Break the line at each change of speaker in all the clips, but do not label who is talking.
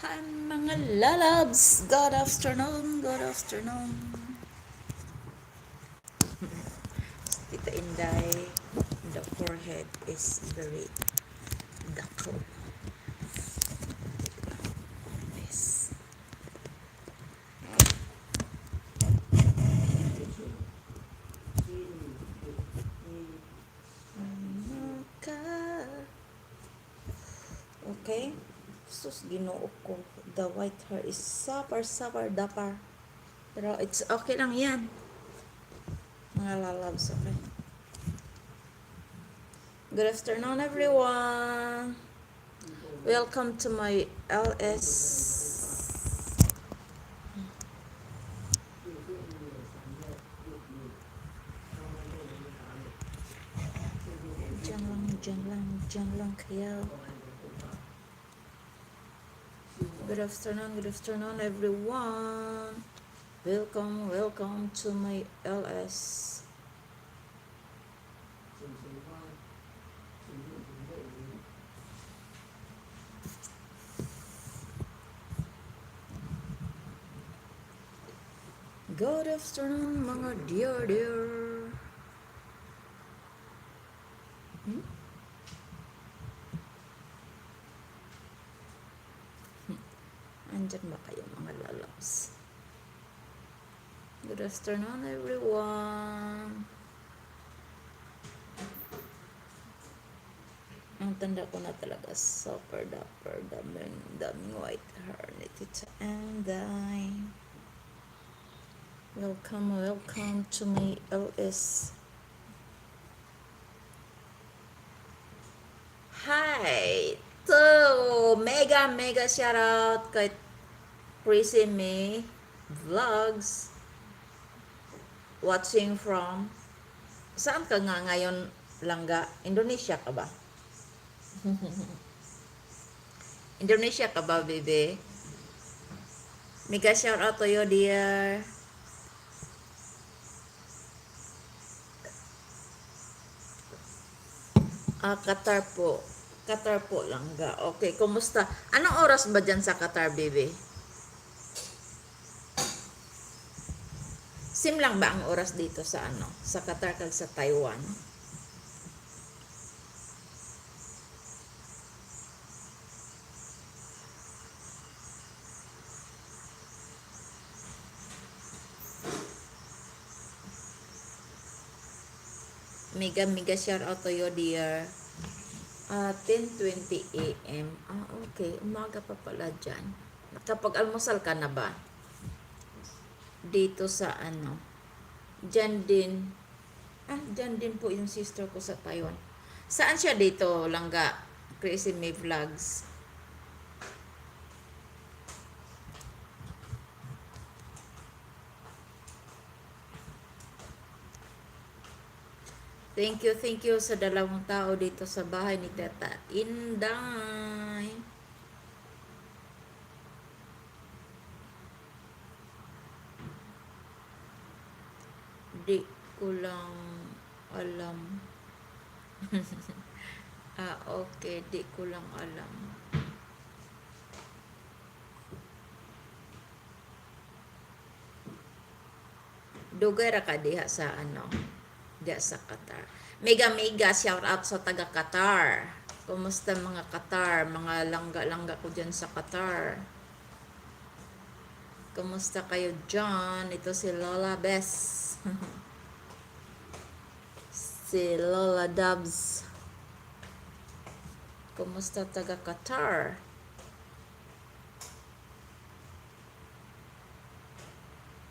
Hi, mga lalabs! Good afternoon, good afternoon. Tita Inday, the forehead is very dako. This. Ka. Okay? Sus, Ginoo ko. The white hair is super, super dapper. Pero it's okay lang yan. Mga lalabs, okay? Good afternoon, everyone. Welcome to my LS. Diyan lang, diyan lang kayo. Good afternoon, everyone. Welcome, welcome to my LS. Good afternoon, mga dear, dear. Andyan ba kayo, mga lalabs? Good afternoon, everyone. Ang tanda ko na talaga, super duper daming, daming white hair ni Tita Anday. Welcome, welcome to my LS. Hi! To mega mega shoutout kay Prissy May Vlogs, watching from, saan ka nga ngayon, langga? Indonesia ka ba? Indonesia ka ba, bebe? Mega shout out to you, dear. Ah, Qatar po. Qatar po, langga. Okay, kumusta? Anong oras ba dyan sa Qatar, bebe? Same lang ba ang oras dito sa ano? Sa Qatar kag sa Taiwan? Mega mega shout out to you, dear. Ah, 10:20 a.m. Ah, okay. Umaga pa pala dyan. Nakapag-almusal ka na ba? Dito sa ano? Diyan din. Ah, diyan din po yung sister ko sa Taiwan. Saan siya dito, langga? Crazy May Vlogs. Thank you sa dalawang tao dito sa bahay ni Teta Inday. Di ko lang alam. Ah, okay. Di ko lang alam. Dugay ra ka diha sa ano, diha sa Qatar. Mega mega shout out sa taga Qatar. Kumusta, mga Qatar, mga langga-langga ko dyan sa Qatar? Kumusta kayo dyan? Ito si Lola Bess, si Lola Dubs. Kumusta, taga Qatar?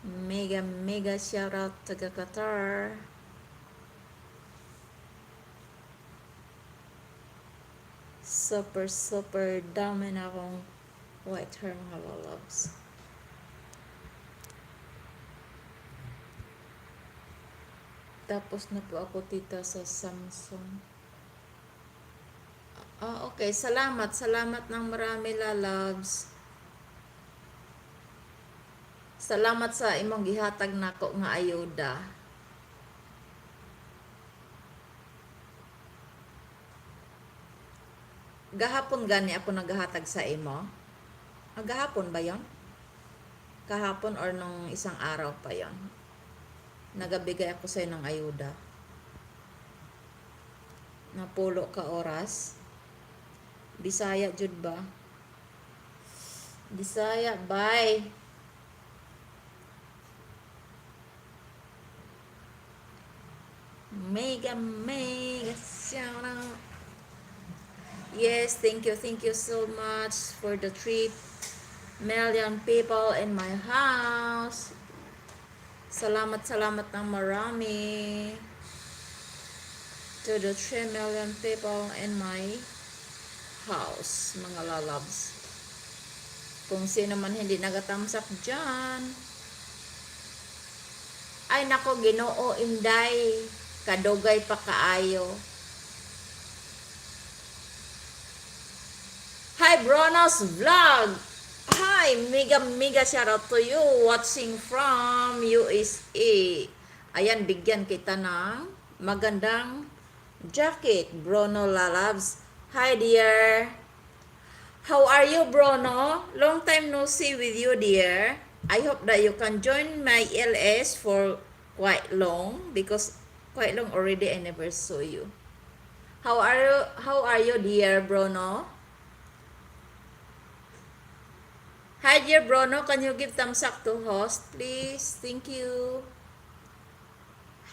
Mega mega shout out, taga Qatar. Super super dami na akong white hair, mga lalabs. Tapos na po ako, tita, sa Samsung. Ah, okay. Salamat. Salamat ng marami, lalabs. Salamat sa imong gihatag nako nga ayuda. Gahapon gani ako naghatag sa imo. Gahapon ba yon? Kahapon or nung isang araw pa yon? Nagabigay ako sa'yo ng ayuda. Napulo ka oras. Bisaya jud ba? Bisaya, bye. Mega, mega shout out. Yes, thank you so much for the 3 million people in my house. Salamat, salamat ng marami to the 3 million people in my house, mga lalabs. Kung sino man hindi naga-thumbs up dyan. Ay nako, Ginoo, Inday. Kadugay pa kaayo. Hi, Bronos Vlog! Hi, mega mega shout out to you watching from USA. Ayan, bigyan kita ng magandang jacket, Bruno Lalabs. Hi, dear. How are you, Bruno? Long time no see with you, dear. I hope that you can join my LS for quite long because quite long already I never saw you. How are you? How are you, dear Bruno? Hi, dear Bruno. Can you give thumbs up to host, please? Thank you.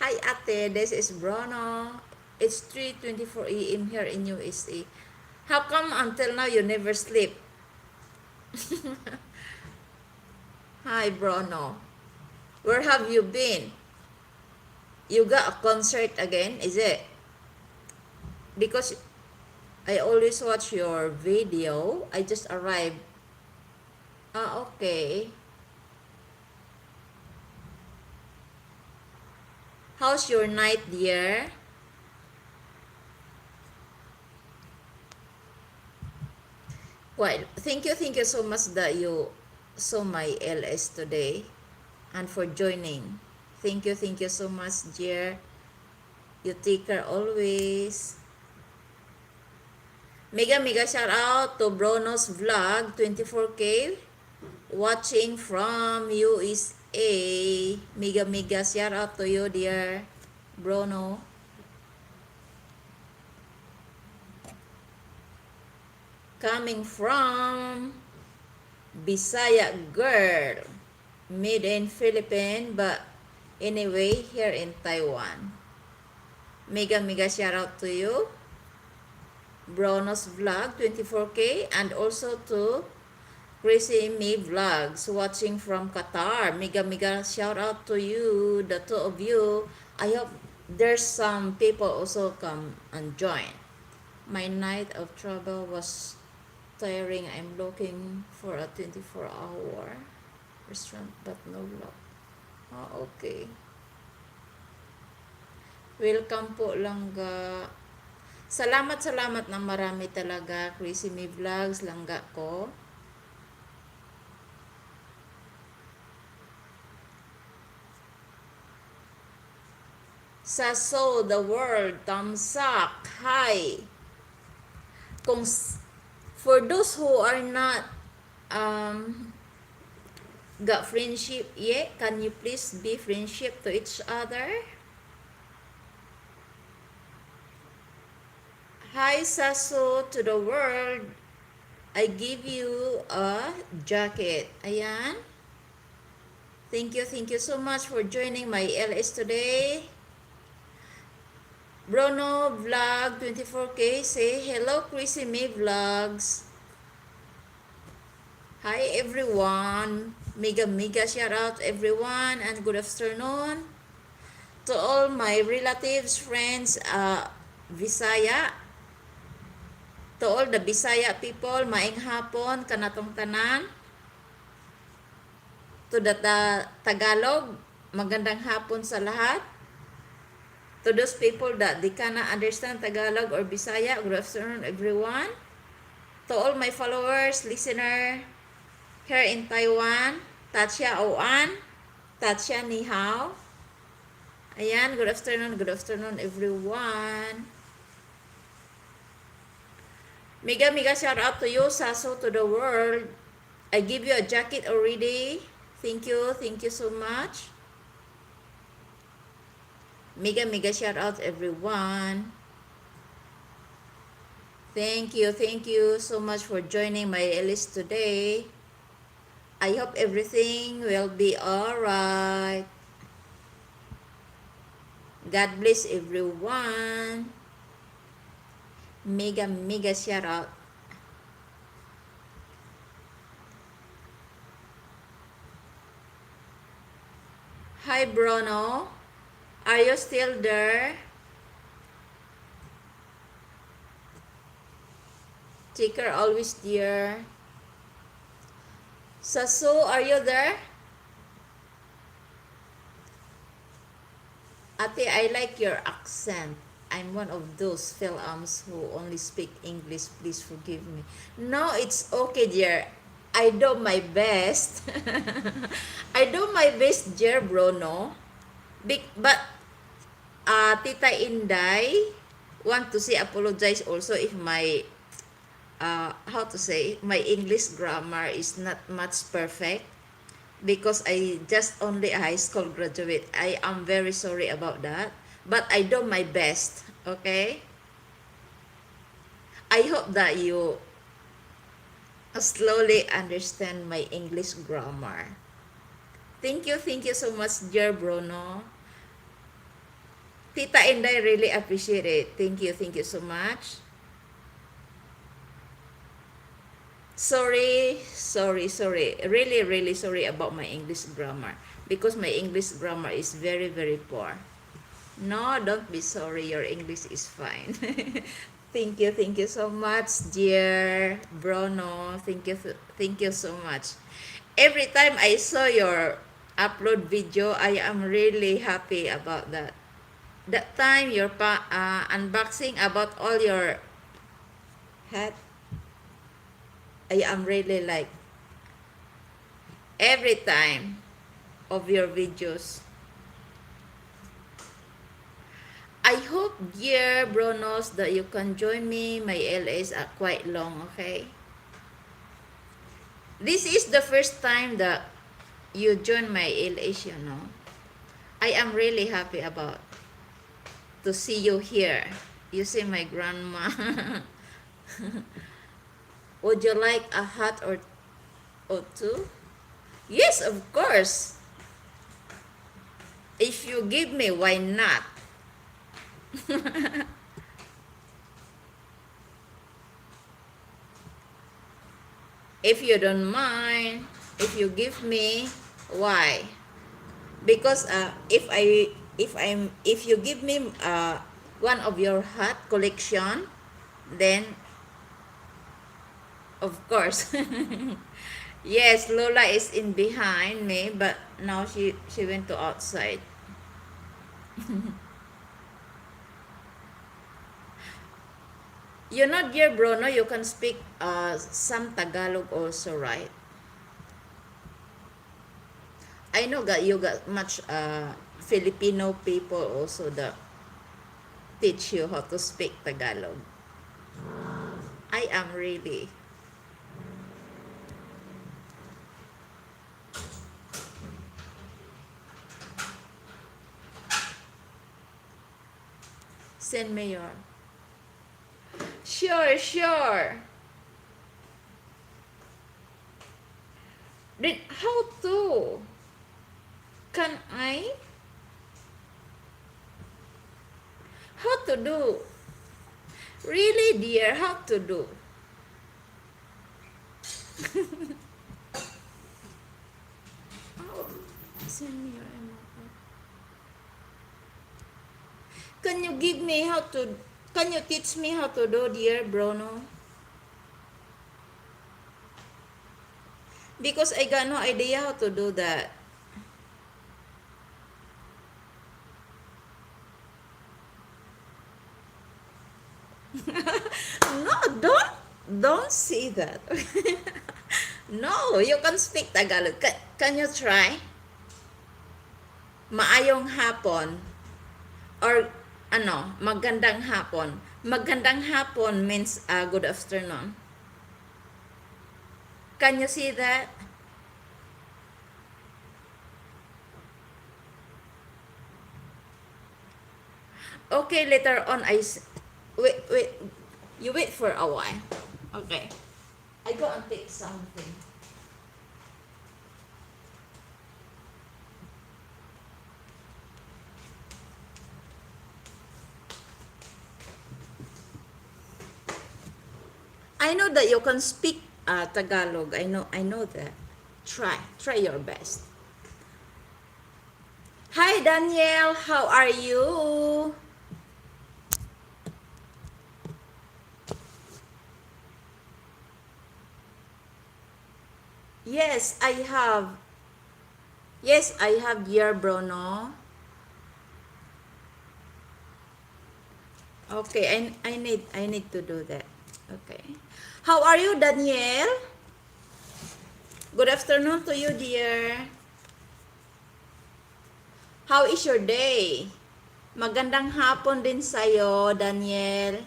Hi, Ate. This is Bruno. It's 3:24 a.m. here in USA. How come until now you never sleep? Hi, Bruno. Where have you been? You got a concert again, is it? Because I always watch your video. I just arrived. Ah, okay. How's your night, dear? Well, thank you so much that you saw my LS today and for joining. Thank you so much, dear. You take care always. Mega mega shout out to Bruno's Vlog 24K watching from USA. Mega mega shout out to you, dear Bruno. Coming from Bisaya girl, made in Philippines, but anyway, here in Taiwan. Mega mega shout out to you, Bruno's Vlog 24K, and also to Crazy Me Vlogs watching from Qatar. Mega mega shout out to you, the two of you. I hope there's some people also come and join. My night of travel was tiring. I'm looking for a 24-hour restaurant but no luck. Ah, okay. Welcome po, Langga. Salamat, salamat ng marami talaga, Crazy Me Vlogs, langga ko. Sa So The World, Tamsak, hi. Kung for those who are not got friendship yet, can you please be friendship to each other? Hi, Saso to the world. I give you a jacket. Ayan. Thank you so much for joining my LS today. Bruno Vlog 24K say hello, Chrissy Me Vlogs. Hi everyone. Mega mega shout out everyone and good afternoon to all my relatives, friends, Visaya. To all the Bisaya people, maayong hapon kanatong tanan. To the Tagalog, magandang hapon sa lahat. To those people that they cannot understand Tagalog or Bisaya, good afternoon everyone. To all my followers, listener here in Taiwan, 大家午安, 大家你好. Ayan, good afternoon everyone. Mega mega shout out to you, Saso to the world. I give you a jacket already. Thank you so much. Mega mega shout out, everyone. Thank you so much for joining my list today. I hope everything will be alright. God bless everyone. Mega mega shout out. Hi, Bruno. Are you still there? Take care always, dear. Sasu, are you there? Ate, I like your accent. I'm one of those Phil-Ams who only speak English. Please forgive me. No, it's okay, dear. I do my best. I do my best, dear bro, no? Big, but Tita Inday want to say apologize also if my how to say, my English grammar is not much perfect because I just only a high school graduate. I am very sorry about that, but I do my best, okay? I hope that you slowly understand my English grammar. Thank you so much, dear Bruno. Tita Inday really appreciate it. Thank you so much. Sorry, sorry, sorry. Really, really sorry about my English grammar because my English grammar is very, very poor. No, don't be sorry. Your English is fine. Thank you so much, dear Bruno. Thank you so much. Every time I saw your upload video, I am really happy about that. That time your unboxing about all your hat, I am really like every time of your videos. I hope, dear Bronos, that you can join me. My LAs are quite long, okay? This is the first time that you join my LAs. I am really happy about to see you here. You see my grandma. Would you like a hat or two? Yes, of course. If you give me, why not? If you don't mind, if you give me, why? Because if you give me one of your hat collection, then of course. Yes, Lola is in behind me, but now she went to outside. You're not dear Bruno, you can speak some Tagalog also, right? I know that you got much Filipino people also that teach you how to speak Tagalog. I am really. Send me your. Sure. Then how to? Can I? How to do? Really, dear, how to do? Oh, send me your email. Can you give me how to? Can you teach me how to do, dear Bruno? Because I got no idea how to do that. No, don't say that. No, you can speak Tagalog. Can you try? Maayong hapon or ano, magandang hapon. Magandang hapon means good afternoon. Can you see that? Okay, later on wait, wait. You wait for a while. Okay. I go and take something. I know that you can speak Tagalog. I know that. Try your best. Hi, Danielle. How are you? Yes, I have. Yes, I have year, Bruno. Okay, I need to do that. Okay. How are you, Danielle? Good afternoon to you, dear. How is your day? Magandang hapon din sa'yo, Daniel.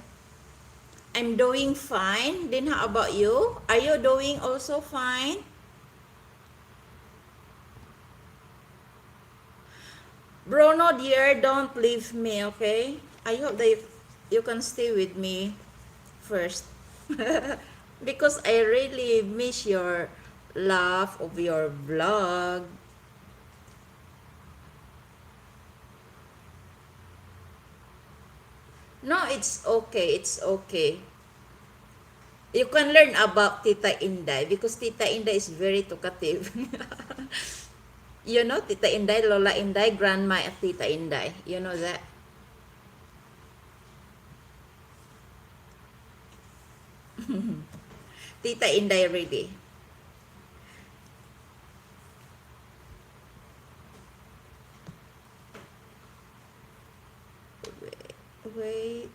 I'm doing fine. Then how about you? Are you doing also fine? Bruno, dear, don't leave me, okay? I hope that you can stay with me first. Because I really miss your laugh of your vlog. No, it's okay. It's okay. You can learn about Tita Inday because Tita Inday is very talkative. You know Tita Inday, Lola Inday, Grandma at Tita Inday. You know that? Tita Inday really. Wait, wait.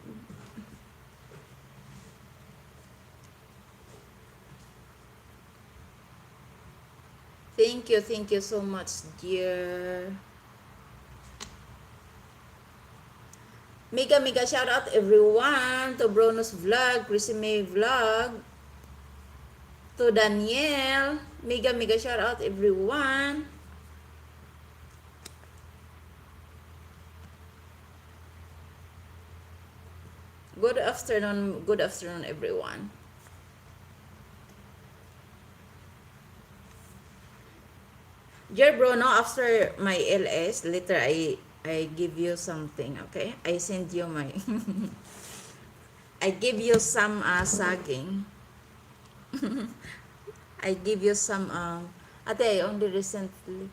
Thank you so much, dear. Mega mega shout out everyone to Bruno's vlog, Chrissy May vlog, to Danielle. Mega mega shout out everyone. Good afternoon everyone. Dear Bruno, after my LS, later I give you something, okay? I send you my I give you some saging. I give you some ate, I only recently.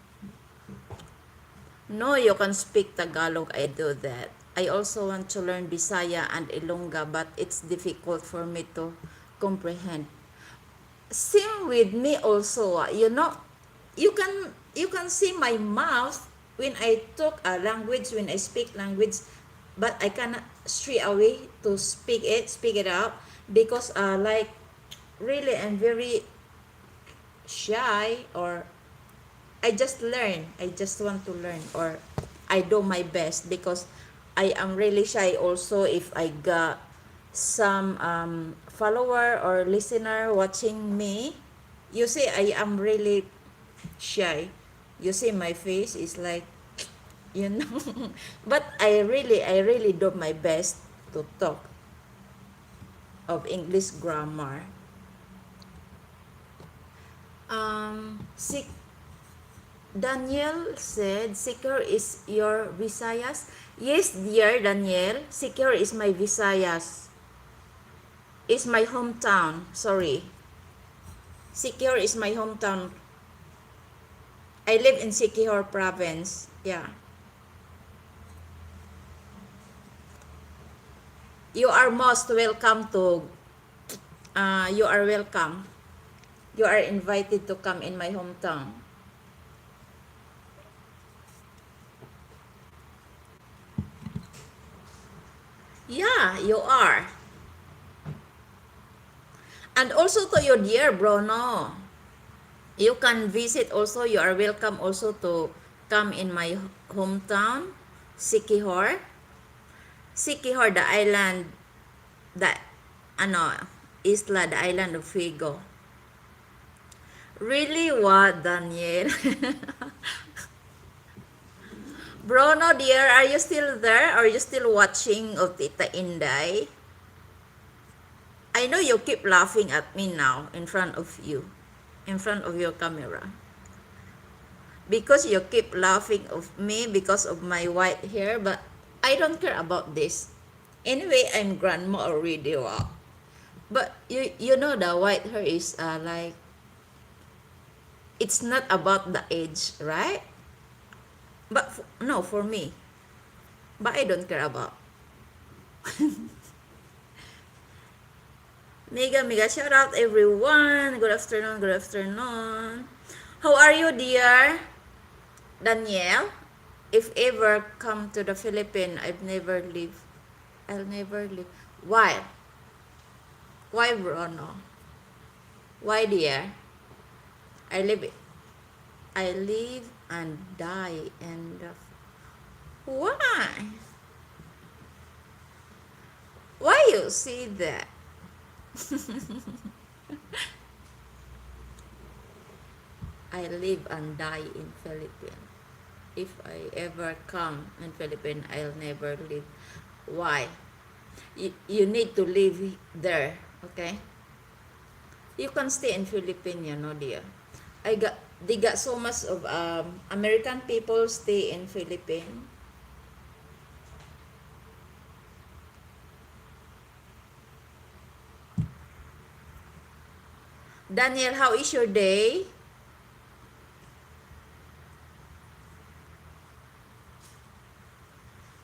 No, you can speak Tagalog. I do that. I also want to learn Bisaya and Ilongga, but it's difficult for me to comprehend. Same with me also. You can see my mouth when I talk a language, when I speak language, but I cannot straight away to speak it out because like really I'm very shy or I just learn. I just want to learn or I do my best because I am really shy also if I got some follower or listener watching me. You see, I am really shy. You see, my face is like, but I really do my best to talk of English grammar. Sick Daniel said, "Secure is your Visayas." Yes, dear Daniel, Secure is my Visayas. Is my hometown. Sorry. Secure is my hometown. I live in Siquijor province. Yeah. You are most welcome to, you are welcome. You are invited to come in my hometown. Yeah, you are. And also to your dear Bruno. You can visit also. You are welcome also to come in my hometown, Siquijor. Siquijor, the island, the ano, isla, the island of Fuego. Really what, Daniel? Bruno, dear, are you still there? Are you still watching of Tita Inday? I know you keep laughing at me now in front of you, in front of your camera. Because you keep laughing of me because of my white hair, but I don't care about this. Anyway, I'm grandma already. Wow. But you know the white hair is like it's not about the age, right? But no, for me. But I don't care about. Mega mega shout out everyone. Good afternoon, good afternoon. How are you, dear? Danielle? If ever come to the Philippines, I've never leave. I'll never leave. Why? Why, Bruno? Why, dear? I live I live and die in the. Why? Why you see that? I live and die in Philippines. If I ever come in Philippines, I'll never leave. Why? You need to live there, okay? You can stay in Philippines, you know, dear. I got they got so much of American people stay in Philippines. Daniel, how is your day?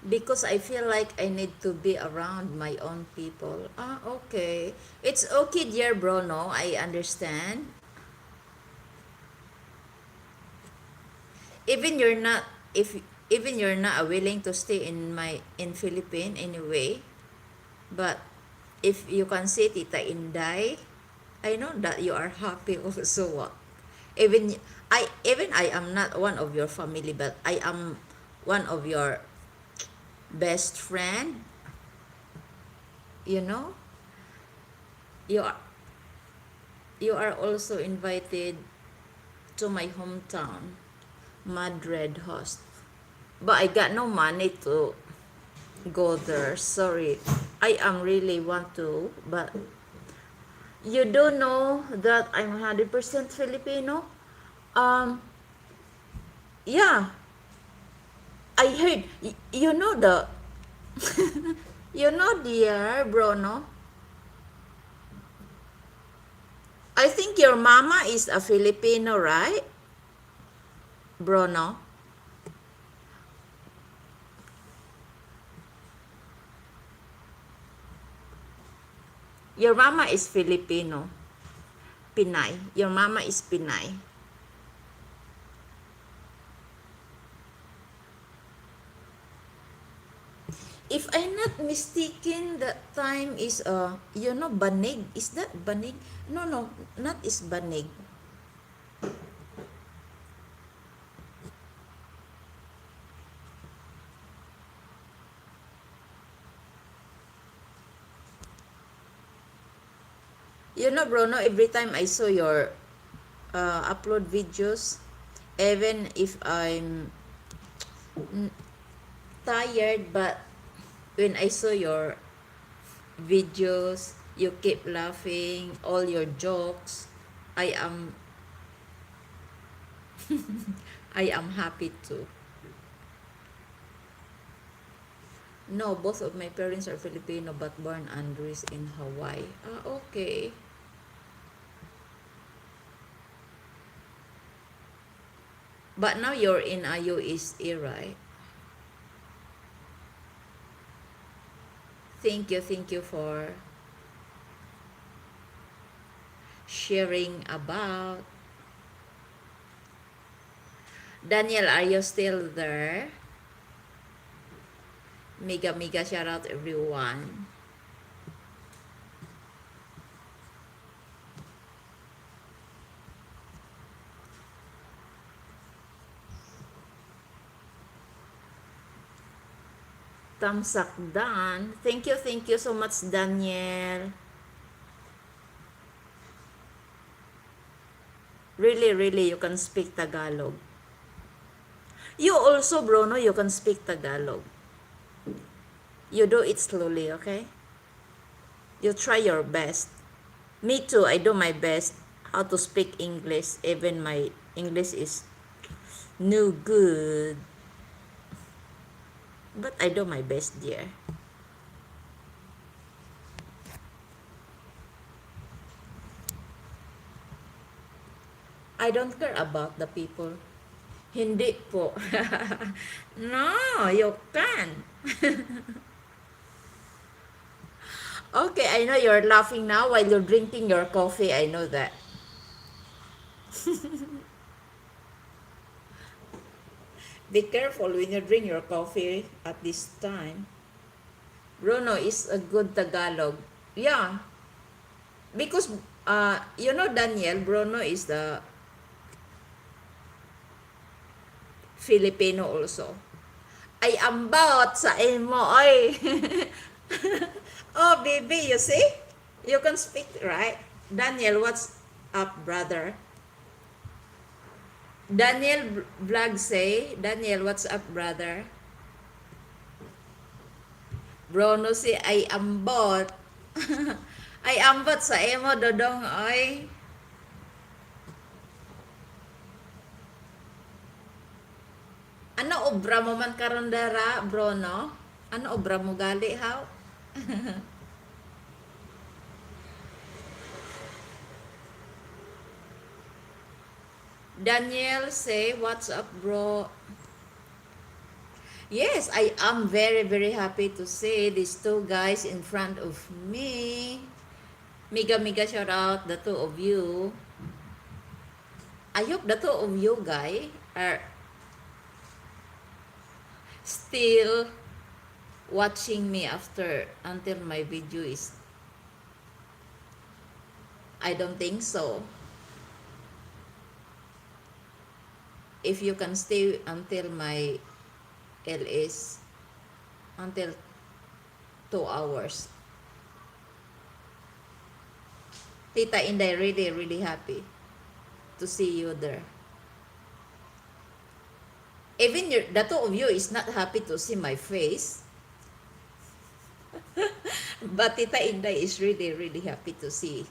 Because I feel like I need to be around my own people. Ah, okay. It's okay, dear bro. No, I understand. Even you're not if even you're not willing to stay in my in Philippine anyway. But if you can see Tita Inday, I know that you are happy also. Even even I am not one of your family, but I am one of your best friend. You know, you are you are also invited to my hometown, Madrid host. But I got no money to go there. Sorry. I am really want to, but you do know that I'm 100% Filipino. Um, yeah, I heard, you know the, you know dear bro, no? I think your mama is a Filipino, right? Bro, no? Your mama is Filipino. Pinay. Your mama is Pinay. If I'm not mistaken, that time is you know, banig. Is that banig? No, no, not is banig. You know, bro, no, every time I saw your upload videos, even if I'm tired, but when I saw your videos, you keep laughing, all your jokes, I am I am happy too. No, both of my parents are Filipino but born and raised in Hawaii. Ah, okay. But now you're in a USA, right? Thank you for sharing about. Daniel, are you still there? Mega mega shout out everyone. Tamsak Dan. Thank you so much, Daniel. Really, really, you can speak Tagalog. You also, Bruno, you can speak Tagalog. You do it slowly, okay? You try your best. Me too, I do my best how to speak English. Even my English is no good. But I do my best, dear. I don't care about the people. Hindi po. No, you can. Okay, I know you're laughing now while you're drinking your coffee. I know that. Be careful when you drink your coffee at this time. Bruno is a good Tagalog. Yeah, because you know Daniel, Bruno is the Filipino also. Ay, ambot sa imo, oy. Oh, baby, you see? You can speak, right? Daniel, what's up, brother? Daniel vlog say, Daniel, what's up, brother? Bruno si ay ambot. Ay ambot sa imo, dodong, oy. Ano obra mo man karon dara, Bruno? Ano obra mo gali, how? Daniel say, what's up, bro? Yes, I am very, very happy to see these two guys in front of me. Mega, mega shout out the two of you. I hope the two of you guys are still watching me after until my video is. I don't think so. If you can stay until my LS until 2 hours. Tita Inday really, really happy to see you there. Even the two of you is not happy to see my face. But Tita Inday is really, really happy to see.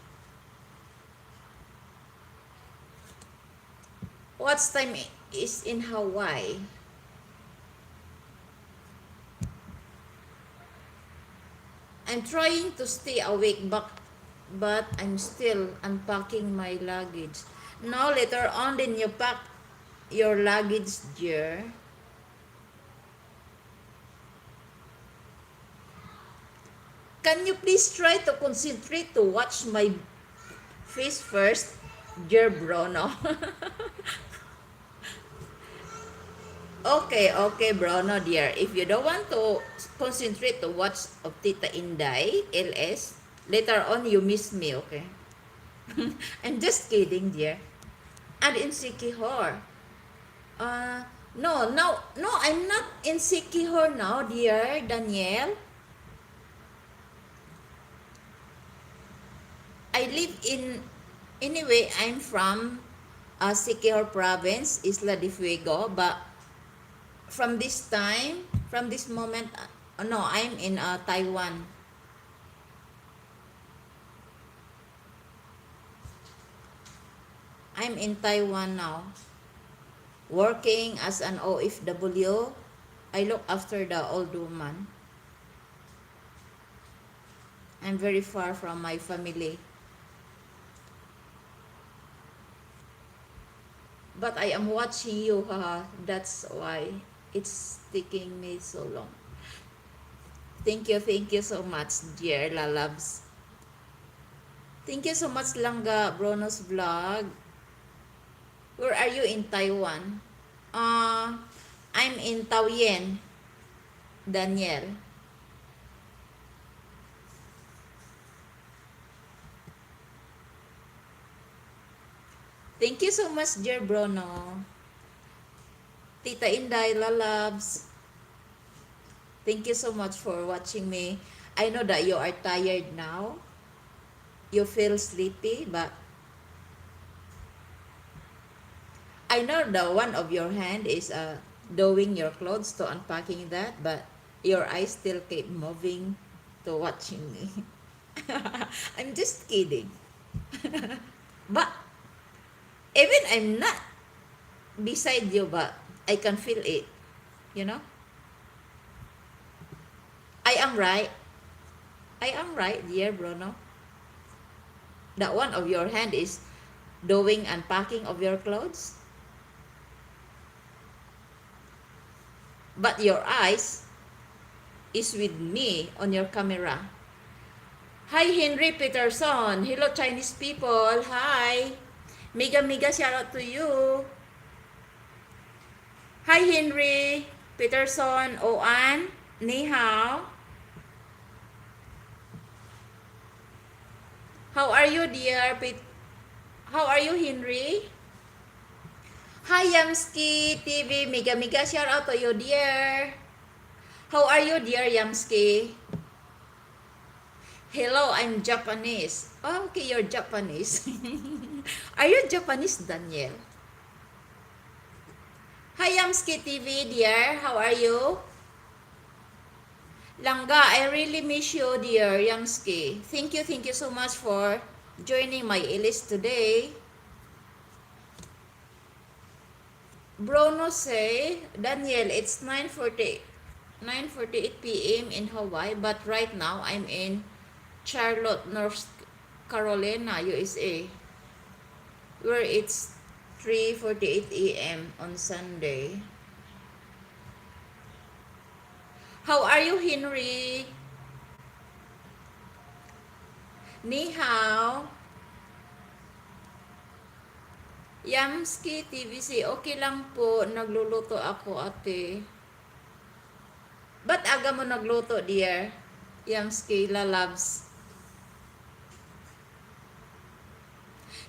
What's time is in Hawaii? I'm trying to stay awake, but I'm still unpacking my luggage. Now, later on, then you pack your luggage, dear. Can you please try to concentrate to watch my face first, dear Bruno? Okay, okay, Bruno, dear. If you don't want to concentrate to watch of Tita Inday, LS, later on you miss me, okay? I'm just kidding, dear. And in Sikihor. No, no, no, I'm not in Sikihor now, dear Daniel. I live in, anyway, I'm from Sikihor province, Isla de Fuego, but from this time, from this moment, no, I'm in Taiwan. I'm in Taiwan now, working as an OFW. I look after the old woman. I'm very far from my family. But I am watching you, haha. That's why it's taking me so long. Thank you so much, dear lalabs. Thank you so much, Langga Brono's Vlog. Where are you in Taiwan? I'm in Taoyuan, Daniel. Thank you so much, dear Bruno. Tita Inday, lalabs. Thank you so much for watching me. I know that you are tired now. You feel sleepy, but I know the one of your hand is doing your clothes to unpacking that, but your eyes still keep moving to watching me. I'm just kidding. But even I'm not beside you, but I can feel it. I am right. I am right, dear Bruno. That one of your hand is doing unpacking of your clothes, but your eyes is with me on your camera. Hi, Henry Peterson. Hello, Chinese people. Hi. Mega mega shout out to you. Hi, Henry Peterson. Oan. 你好. How are you, dear? How are you, Henry? Hi, Yamski TV. Mega mega shout out to you, dear. How are you, dear Yamski? Hello, I'm Japanese. Oh, okay, you're Japanese. Are you Japanese, Daniel? Hi, Yamski TV, dear. How are you? Langga, I really miss you, dear Yamski. Thank you so much for joining my list today. Bruno say, "Daniel, it's 9:48 p.m. in Hawaii, but right now I'm in Charlotte, North Carolina, USA, where it's 3:48 a.m. on Sunday." How are you, Henry? 你好. Yamski TVC, okay lang po, nagluluto ako, ate. Ba't aga mo nagluto, dear? Yamski, lalabs.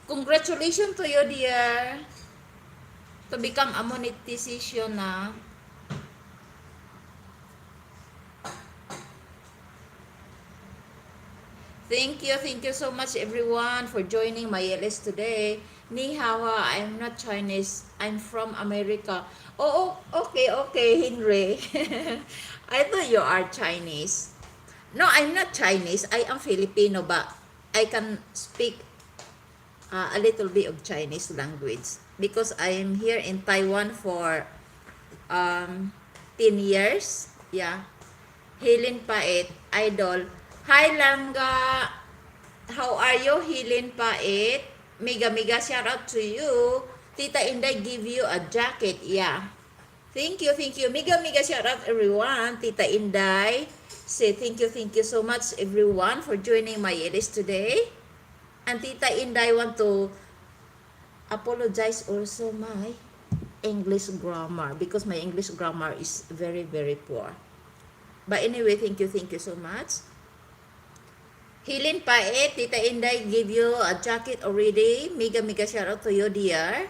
Congratulations to you, dear. To become a monetization na. Thank you so much, everyone, for joining my LS today. 你好, I'm not Chinese. I'm from America. Oh, okay, Henry. I thought you are Chinese. No, I'm not Chinese. I am Filipino, but I can speak a little bit of Chinese language because I am here in Taiwan for 10 years. Yeah. Helen Pait, idol. Hi, Langga. How are you, Helen Pait? Mega mega shout out to you. Tita Inday give you a jacket. Yeah. Thank you, thank you. Mega mega shout out, everyone. Tita Inday. Say thank you so much, everyone, for joining my LS today. And Tita Inday want to apologize also my English grammar because my English grammar is very, very poor. But anyway, thank you so much. Helen Paet, Tita Inday give you a jacket already. Mega mega shout out to you, dear.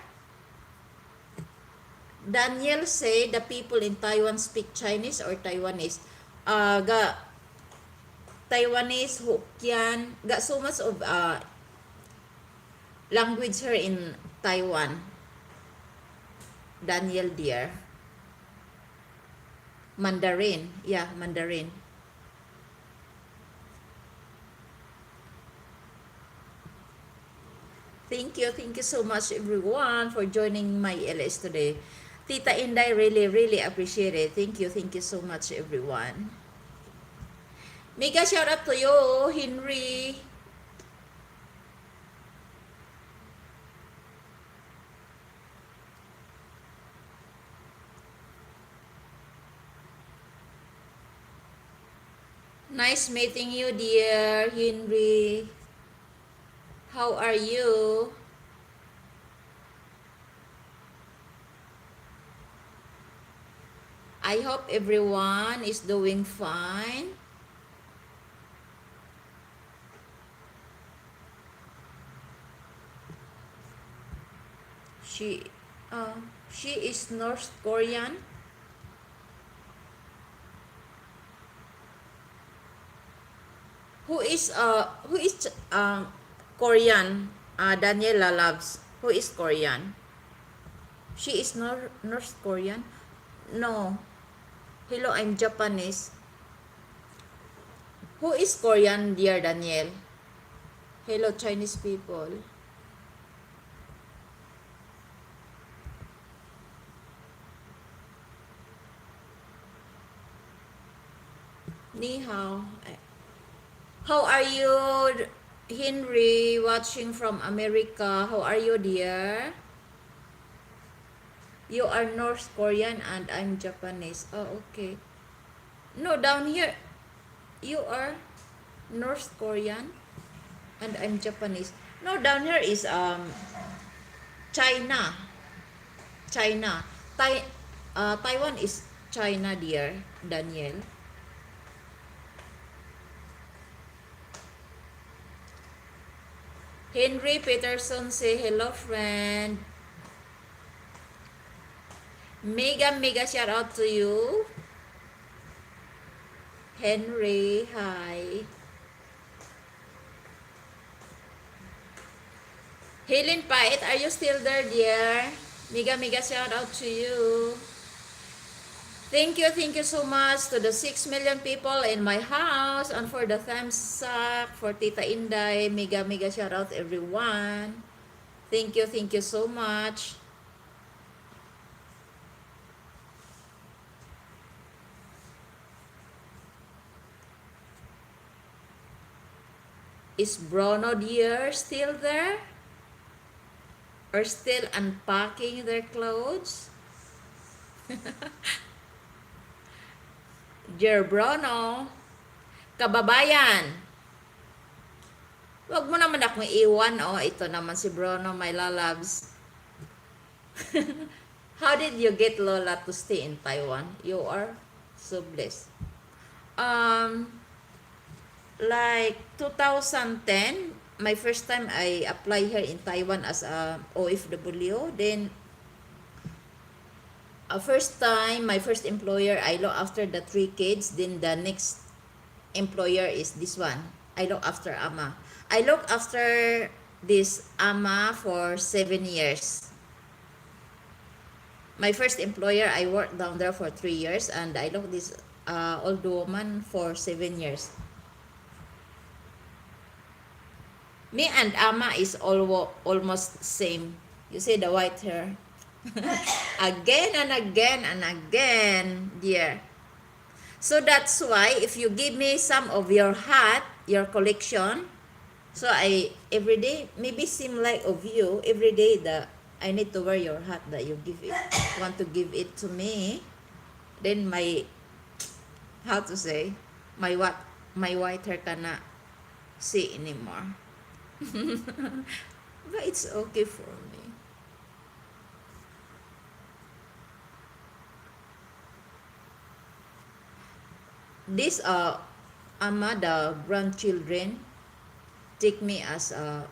Daniel say the people in Taiwan speak Chinese or Taiwanese. Ga Taiwanese, Hokkien, got so much of language here in Taiwan. Daniel, dear. Mandarin. Yeah, Mandarin. Thank you so much, everyone, for joining my LS today. Tita Inday really, really appreciate it. Thank you so much, everyone. Mega shout out to you, Henry. Nice meeting you, dear Henry. How are you? I hope everyone is doing fine. She is North Korean. Who is Korean? Daniela loves. Who is Korean? She is North Korean? No. Hello, I'm Japanese. Who is Korean, dear Daniel? Hello, Chinese people. 你好. How are you, Henry, watching from America? How are you, dear? You are North Korean and I'm Japanese. Oh, okay. No, down here, you are North Korean and I'm Japanese. No, down here is China. China. Taiwan is China, dear Daniel. Henry Peterson say hello, friend. Mega mega shout out to you. Henry, hi. Helen Pait, are you still there, dear? Mega mega shout out to you. Thank you so much to the 6 million people in my house and for the thumbs up for Tita Inday. Mega mega shout out everyone. Thank you so much. Is Bruno dear still there? Or still unpacking their clothes? Dear Bruno, kababayan, wag mo naman akong iwan. Oh, ito naman si Bruno, my lalabs. How did you get Lola to stay in Taiwan? You are so blessed. Like 2010, my first time I apply here in Taiwan as a OFW. Then, first time, my first employer, I look after the three kids. Then the next employer is this one. I look after Ama. I look after this Ama for 7 years. My first employer, I worked down there for 3 years, and I look this old woman for 7 years. Me and Ama is almost same. You see the white hair? Again and again and again, dear. So that's why if you give me some of your hat, your collection, so I every day maybe seem like of you every day that I need to wear your hat that you give it want to give it to me. Then my, how to say, my what, my white hair cannot see anymore. But it's okay for me. This ama, the grandchildren take me as a,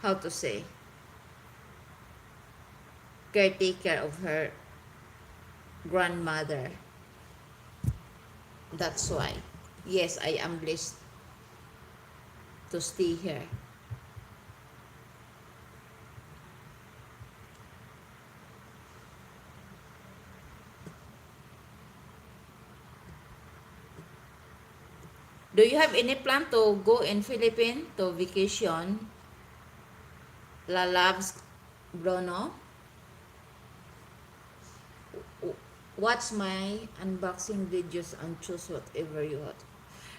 how to say, caretaker of her grandmother. That's why. Yes, I am blessed to stay here. Do you have any plan to go in Philippines to vacation? Lalabs Bruno? Watch my unboxing videos and choose whatever you want.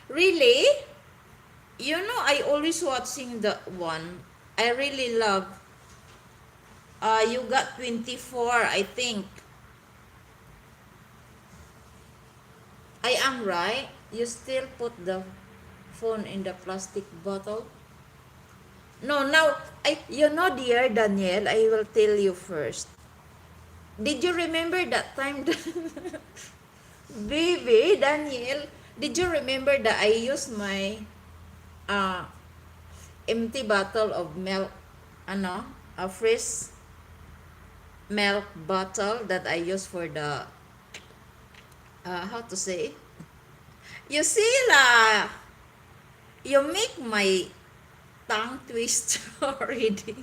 Really? I always watching the one. I really love. You got 24, I think. I am right. You still put the phone in the plastic bottle? No, now, I, dear Daniel, I will tell you first. Did you remember that time, baby, Daniel? Did you remember that I used my empty bottle of milk, ano, a fresh milk bottle that I use for the, how to say? You see lah, you make my tongue twist already.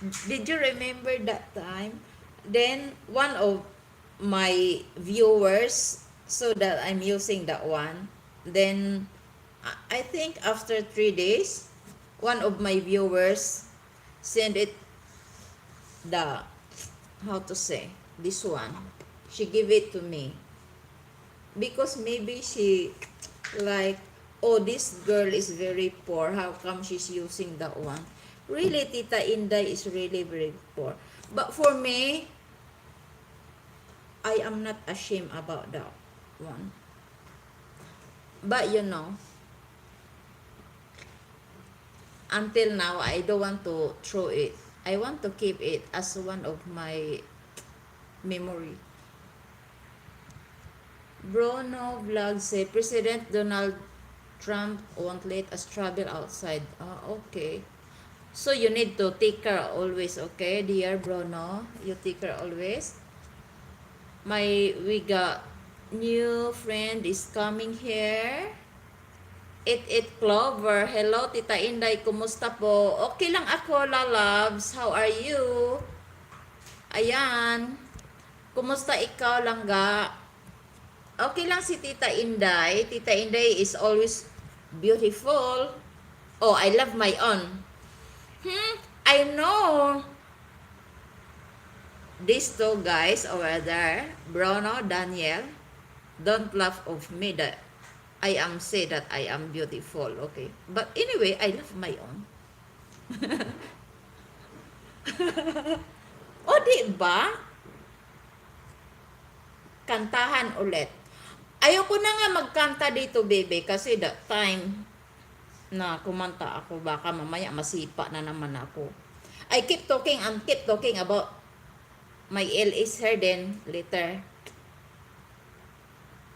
Did you remember that time? Then one of my viewers saw that I'm using that one. Then I think after 3 days, one of my viewers sent it the, how to say, this one. She gave it to me because maybe she like, "Oh, this girl is very poor. How come she's using that one?" Really, Tita Inday is really very poor. But for me, I am not ashamed about that one. But until now, I don't want to throw it. I want to keep it as one of my memory. Bruno Vlog say, "President Donald Trump won't let us travel outside." Ah, okay. So you need to take care always, okay, dear Bruno? You take care always. My we got new friend is coming here. It It Clover. "Hello, Tita Inday. Kumusta po?" Okay lang ako, lalabs. How are you? Ayan. Kumusta ikaw, langga? Okay lang si Tita Inday. Tita Inday is always beautiful. Oh, I love my own. I know. These two guys over there, Bruno, Daniel, don't laugh of me that I am say that I am beautiful, okay? But anyway, I love my own. O, di ba? Kantahan ulit. Ayoko na nga magkanta dito, baby, kasi that time na kumanta ako, baka mamaya masipa na naman ako. I keep talking and keep talking about my LS hair, then later.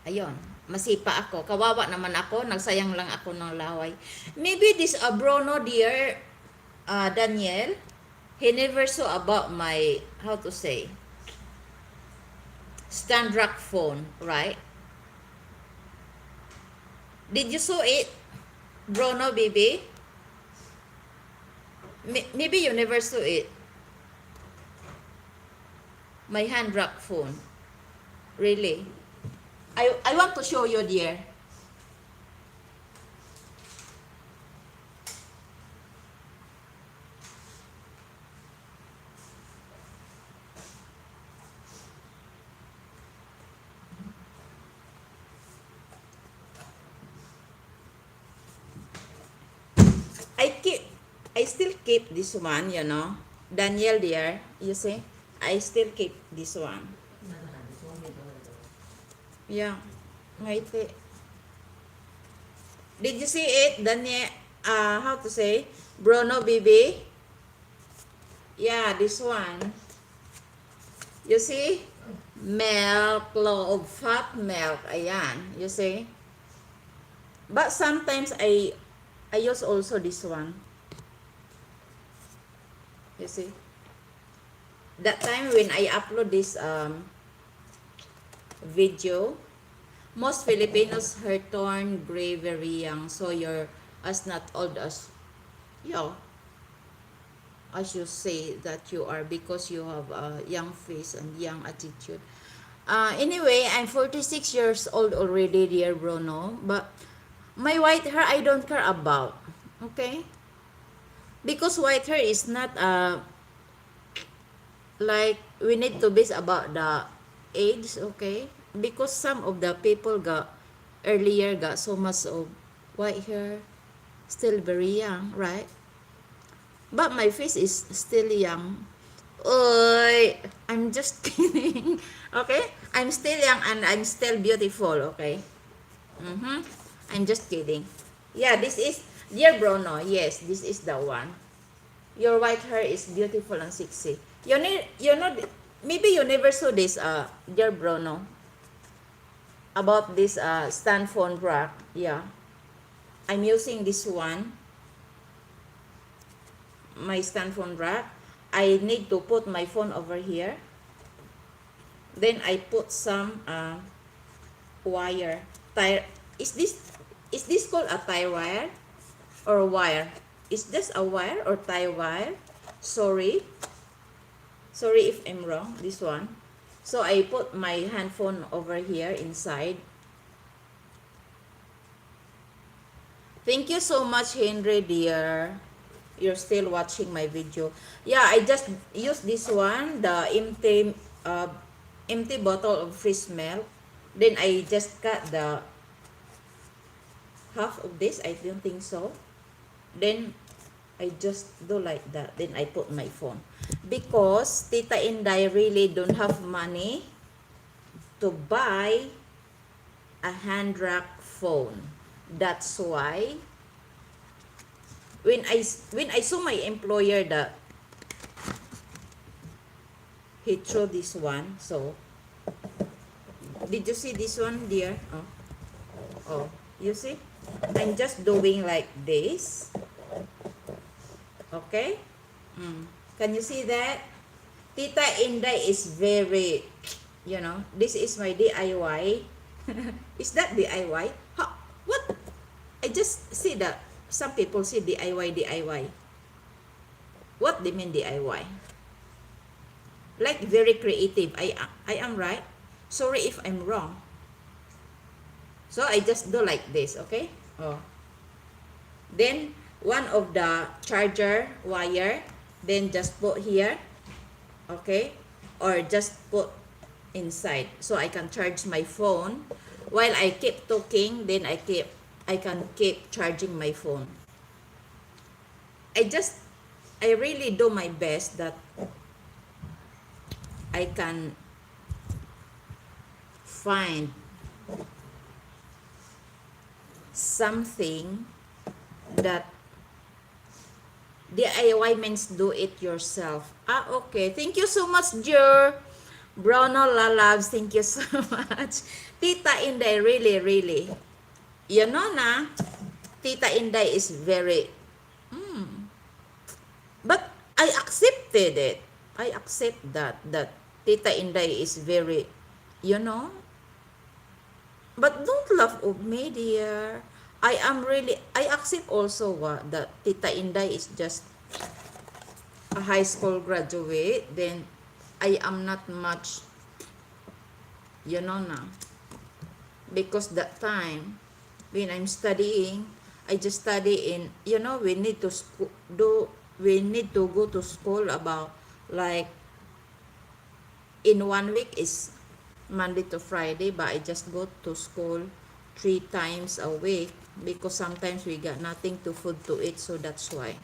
Ayun, masipa ako. Kawawa naman ako, nagsayang lang ako ng laway. Maybe this Bruno, dear Daniel, he never saw about my, how to say, stand rack phone, right? Did you saw it, Bruno, baby? Maybe you never saw it. My hand rack phone. Really. I want to show you, dear. I still keep this one. Daniel, dear, you see? I still keep this one. Yeah. Ngaiti. Did you see it, Daniel? How to say? Bruno, baby? Yeah, this one. You see? Milk, low of fat milk. Ayan. You see? But sometimes I use also this one. You see? That time when I upload this video, "Most Filipinos hair turn gray very young, so you're as not old as, yeah, as you say that you are because you have a young face and young attitude." Anyway, I'm 46 years old already, dear Bruno, but my white hair I don't care about. Okay? Because white hair is not like we need to base about the age, okay? Because some of the people got earlier got so much of white hair, still very young, right? But my face is still young. Oy, I'm just kidding. Okay? I'm still young and I'm still beautiful, okay? I'm just kidding. Yeah, this is dear Bruno. Yes, this is the one. "Your white hair is beautiful and sexy." You need, maybe you never saw this, dear Bruno, about this stand phone rack. Yeah. I'm using this one, my stand phone rack. I need to put my phone over here. Then I put some wire. Tie. Is this called a tie wire or wire? Is this a wire or tie wire? Sorry. Sorry if I'm wrong. This one. So I put my handphone over here inside. Thank you so much, Henry, dear. You're still watching my video. Yeah, I just use this one, the empty bottle of fresh milk. Then I just cut the half of this. I don't think so. Then I just do like that. Then I put my phone. Because Tita Inday really don't have money to buy a hand rack phone. That's why when I saw my employer that he threw this one, so did you see this one, dear? Oh, you see? I'm just doing like this. Okay? Can you see that? Tita Inday is very, this is my DIY. Is that DIY? Huh? What? I just see that some people say DIY, DIY. What they mean DIY? Like very creative. I am right. Sorry if I'm wrong. So I just do like this, okay? Oh. Then one of the charger wire, then just put here, okay? Or just put inside so I can charge my phone while I keep talking. Then I can keep charging my phone. I really do my best that I can find something that. DIY means do it yourself. Ah, okay. Thank you so much, Jur. Bruno Lalabs, thank you so much. Tita Inday, really, really. You know na, Tita Inday is very, but I accepted it. I accept that Tita Inday is very, but don't laugh of me, dear. I am really, I accept also what, that Tita Inday is just a high school graduate. Then I am not much, you know na. Because that time, when I'm studying, I just study in, we need to school, do, we need to go to school about like in one week is Monday to Friday, but I just go to school three times a week because sometimes we got nothing to food to eat, so that's why.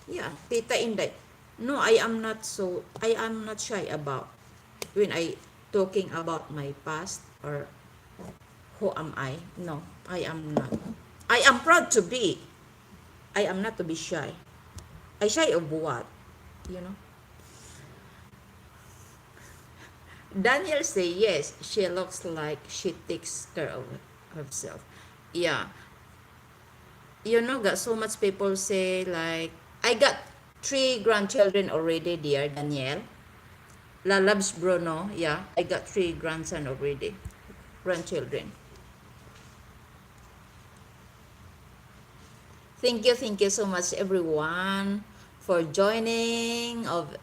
Yeah, Tita Inday. No, I am not shy about when I talking about my past or who am I. No, I am not. I am proud to be. I am not to be shy. I shy of what? You know? Daniel say yes, she looks like she takes care of herself. Yeah. Got so much people say like I got three grandchildren already, dear Daniel. Lalabs Bruno, yeah, I got three grandson already. Grandchildren. Thank you so much everyone for joining of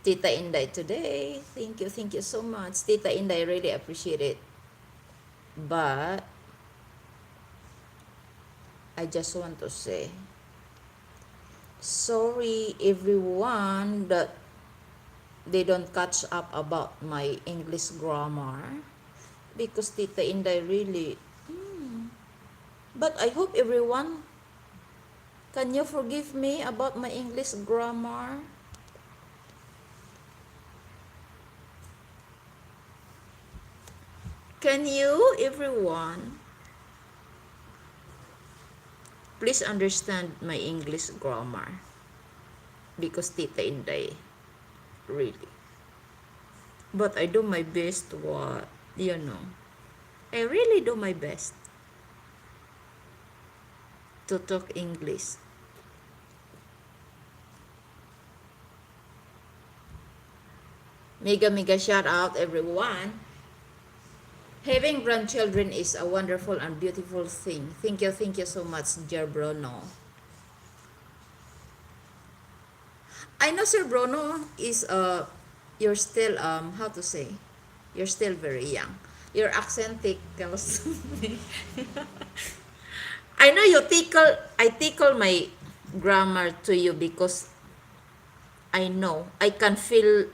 Tita Inday today. Thank you so much. Tita Inday, really appreciate it. But I just want to say sorry everyone that they don't catch up about my English grammar because Tita Inday really, but I hope everyone, can you forgive me about my English grammar? Can you, everyone, please understand my English grammar because Tita Inday really, but I do my best, what you know I really do my best to talk English. Mega mega shout out everyone. Having grandchildren is a wonderful and beautiful thing. Thank you so much, dear Bruno. I know Sir Bruno is you're still how to say, you're still very young. Your accent tickles me. I know you tickle I tickle my grammar to you because I know I can feel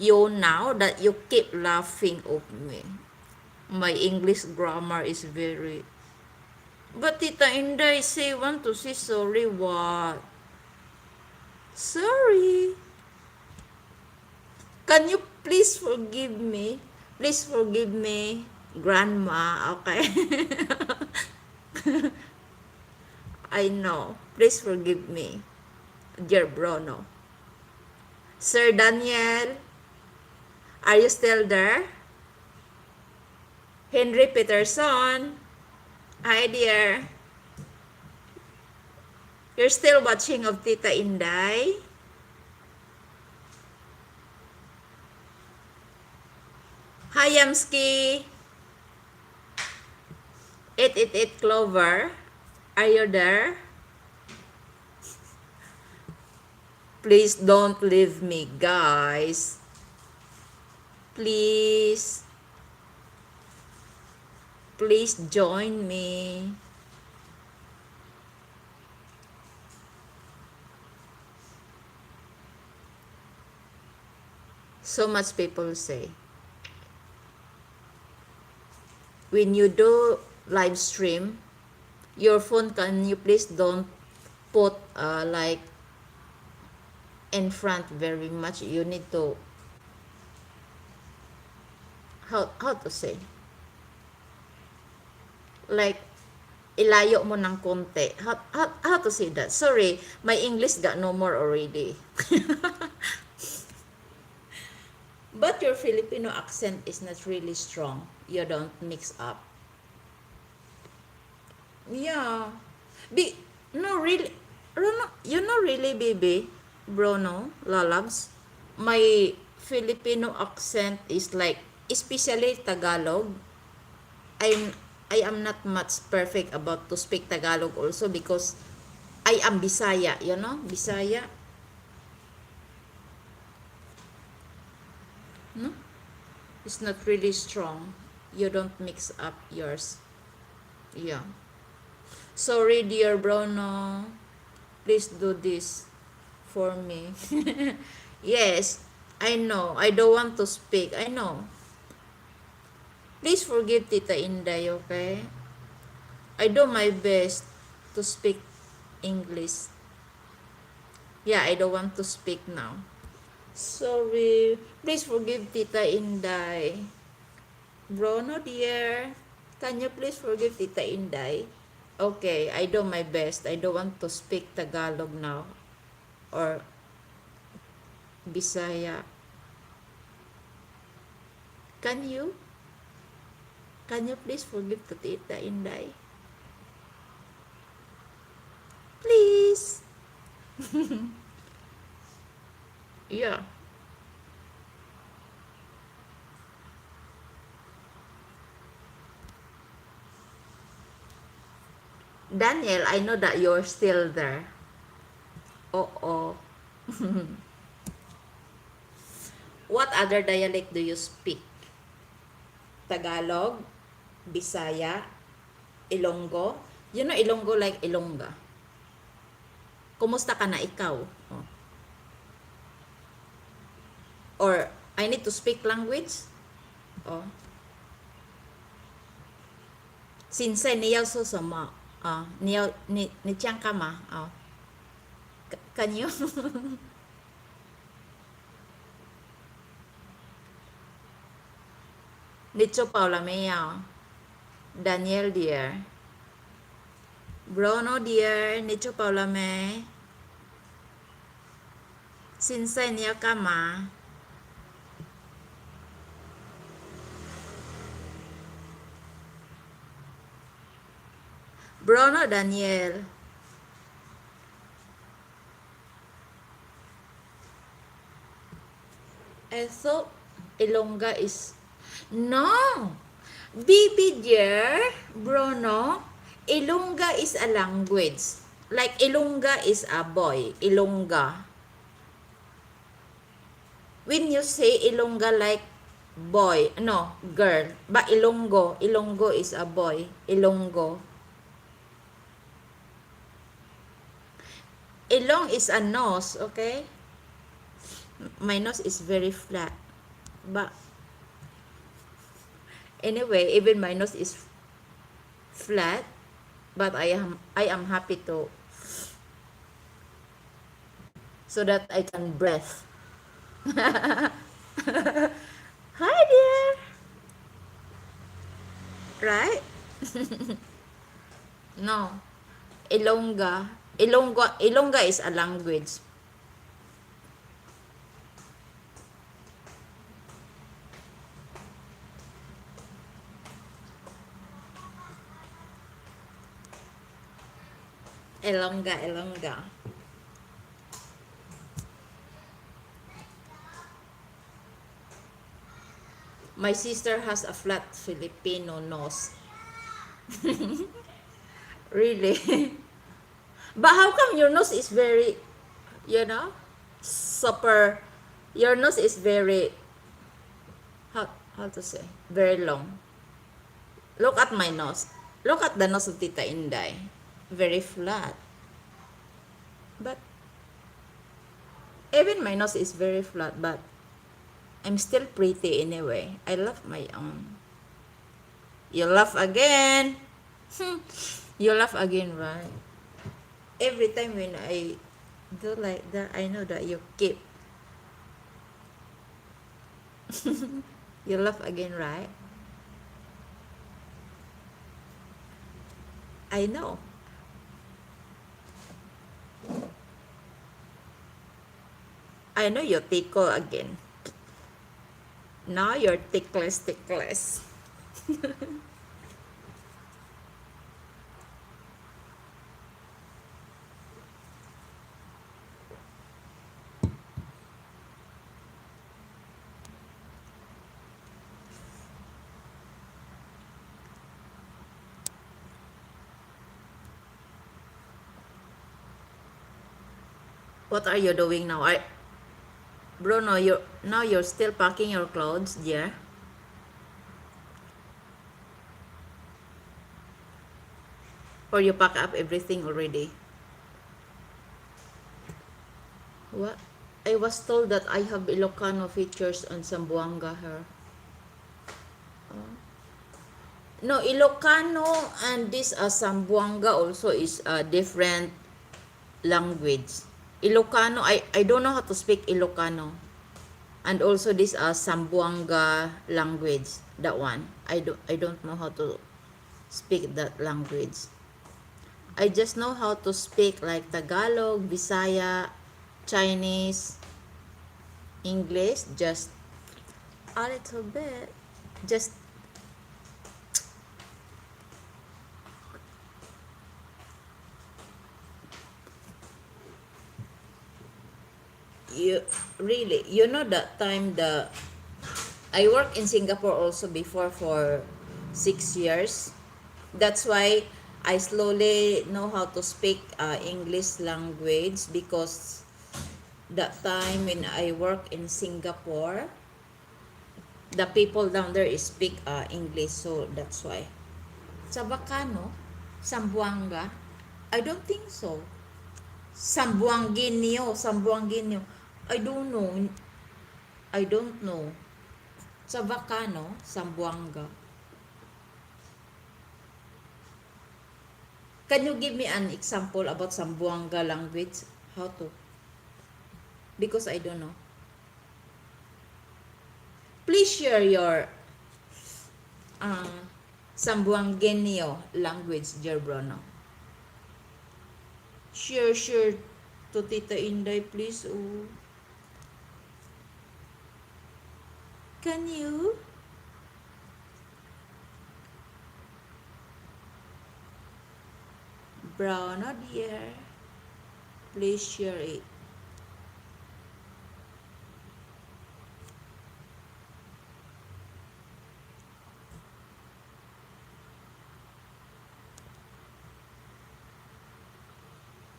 you now that you keep laughing of me. My English grammar is very. But Tita Inday say want to say sorry what? Sorry. Can you please forgive me? Please forgive me, Grandma, okay? I know. Please forgive me, dear Bruno. Sir Daniel, are you still there? Henry Peterson, hi dear. You're still watching of Tita Inday? Hi, Yamski. 888 Clover. Are you there? Please don't leave me, guys. Please. Please join me. So much people say. When you do live stream, your phone, can you please don't put like in front very much. You need to, how to say? Like, ilayo mo ng konti. How to say that? Sorry, my English got no more already. But your Filipino accent is not really strong. You don't mix up. Yeah. Be no really Bruno, you know really, baby, Bruno, lalabs. My Filipino accent is like, especially Tagalog. I am not much perfect about to speak Tagalog also because I am Bisaya, you know? Bisaya. No? It's not really strong. You don't mix up yours. Yeah. Sorry, dear Bruno. Please do this for me. Yes, I know. I don't want to speak. I know. Please forgive Tita Inday, okay? I do my best to speak English. Yeah, I don't want to speak now. Sorry. Please forgive Tita Inday. Bruno, dear, can you please forgive Tita Inday? Okay, I do my best. I don't want to speak Tagalog now or Bisaya. Can you? Can you please forgive to Tita Inday? Please. Yeah. Daniel, I know that you're still there. Oo. What other dialect do you speak? Tagalog, Bisaya, Ilonggo. You know Ilonggo like Ilongga. Kumusta ka na ikaw? Oh. Or I need to speak language? Oh. 现在你要说什么？啊，你要你你这样干嘛？啊，Can you？你吃饱了没有？Daniel dear. Bruno dear, 你吃饱了没？现在你要干嘛？Bruno Daniel. I thought Ilongga is. No! Baby dear, Bruno, Ilongga is a language. Like Ilongga is a boy. Ilongga. When you say Ilongga, like boy, no, girl. Ba Ilonggo, Ilonggo is a boy. Ilonggo. Ilong is a nose, okay? My nose is very flat. But anyway, even my nose is flat, but I am happy to so that I can breathe. Hi dear. Right? No. Ilongga. Ilongga, Ilongga is a language. Ilongga, Ilongga. My sister has a flat Filipino nose. Really? But how come your nose is very, super, your nose is very, how to say, very long. Look at my nose. Look at the nose of Tita Inday. Very flat. But even my nose is very flat, but I'm still pretty anyway. I love my own. You laugh again. You laugh again, right? Every time when I do like that, I know that you keep. You laugh again, right? I know. I know you tickle again. Now you're tickless, tickless. What are you doing now? Bruno, you now you're still packing your clothes, dear? Or you pack up everything already? What? I was told that I have Ilocano features on Zamboanga hair. No, Ilocano and this Zamboanga also is a different language. Ilocano, I don't know how to speak Ilocano. And also this Zamboanga language, that one. I don't know how to speak that language. I just know how to speak like Tagalog, Bisaya, Chinese, English, just a little bit. Just you really, you know that time the I worked in Singapore also before for 6 years. That's why I slowly know how to speak English language because that time when I work in Singapore, the people down there is speak English, so that's why. Chabacano, Sambuanga, I don't think so. Sambuanguinyo, Sambuanguinyo. I don't know. I don't know. Chabacano, Sambuanga. Can you give me an example about Sambuanga language? How to? Because I don't know. Please share your Sambuangueño language, dear Bruno. Share, share to Tita Inday, please. Oh. Can you? Bruno, dear. Please share it.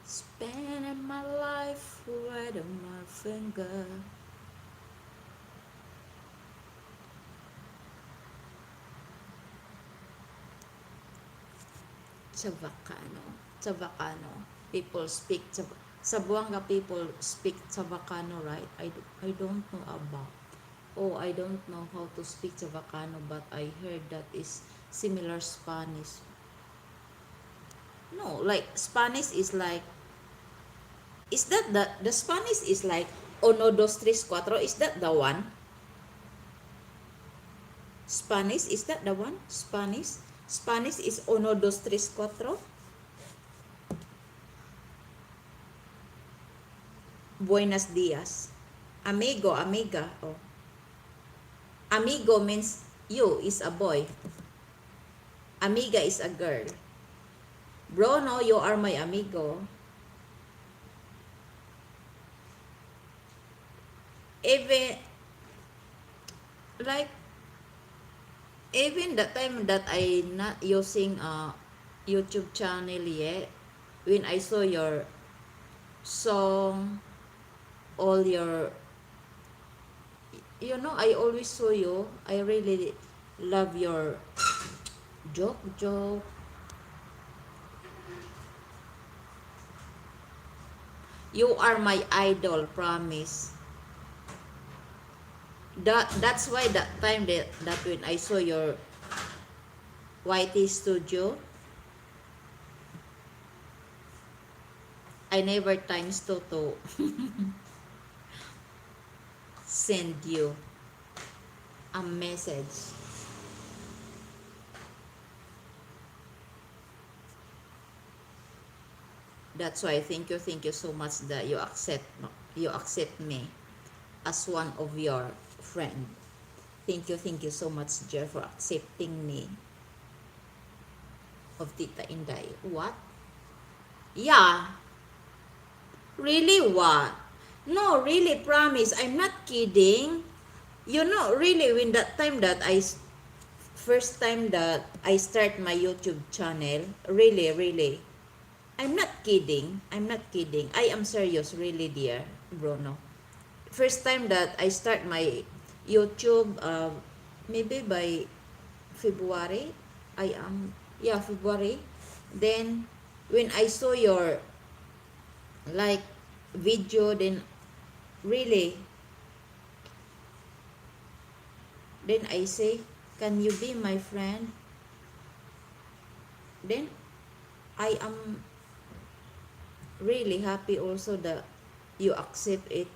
Spending my life right on my finger. Chavacano. Chavacano. People speak Zamboanga people speak Chavacano, right? I don't know about. Oh, I don't know how to speak Chavacano, but I heard that is similar Spanish. No, like Spanish is like, is that the Spanish is like uno, dos, tres, cuatro? Is that the one? Spanish, is that the one? Spanish? Spanish is uno, dos, tres, cuatro? Buenos dias. Amigo, amiga. Oh. Amigo means you is a boy. Amiga is a girl. Bro, no, you are my amigo. Even, like, even the time that I not using a YouTube channel yet, when I saw your song, all your, I always saw you. I really love your joke, joke. You are my idol, promise. That's why that time that when I saw your YT studio, I never times to send you a message. That's why thank you so much that you accept me as one of your friend. Thank you so much, Jer, for accepting me of Tita Inday. What? Yeah. Really what? No, really, promise. I'm not kidding. Really, when that time that I first time that I start my YouTube channel, really, really, I'm not kidding. I'm not kidding. I am serious, really, dear Bruno. First time that I start my YouTube, maybe by February, I am, yeah, February. Then, when I saw your, like, video, then really, then I say, "Can you be my friend?" Then, I am really happy also that you accept it.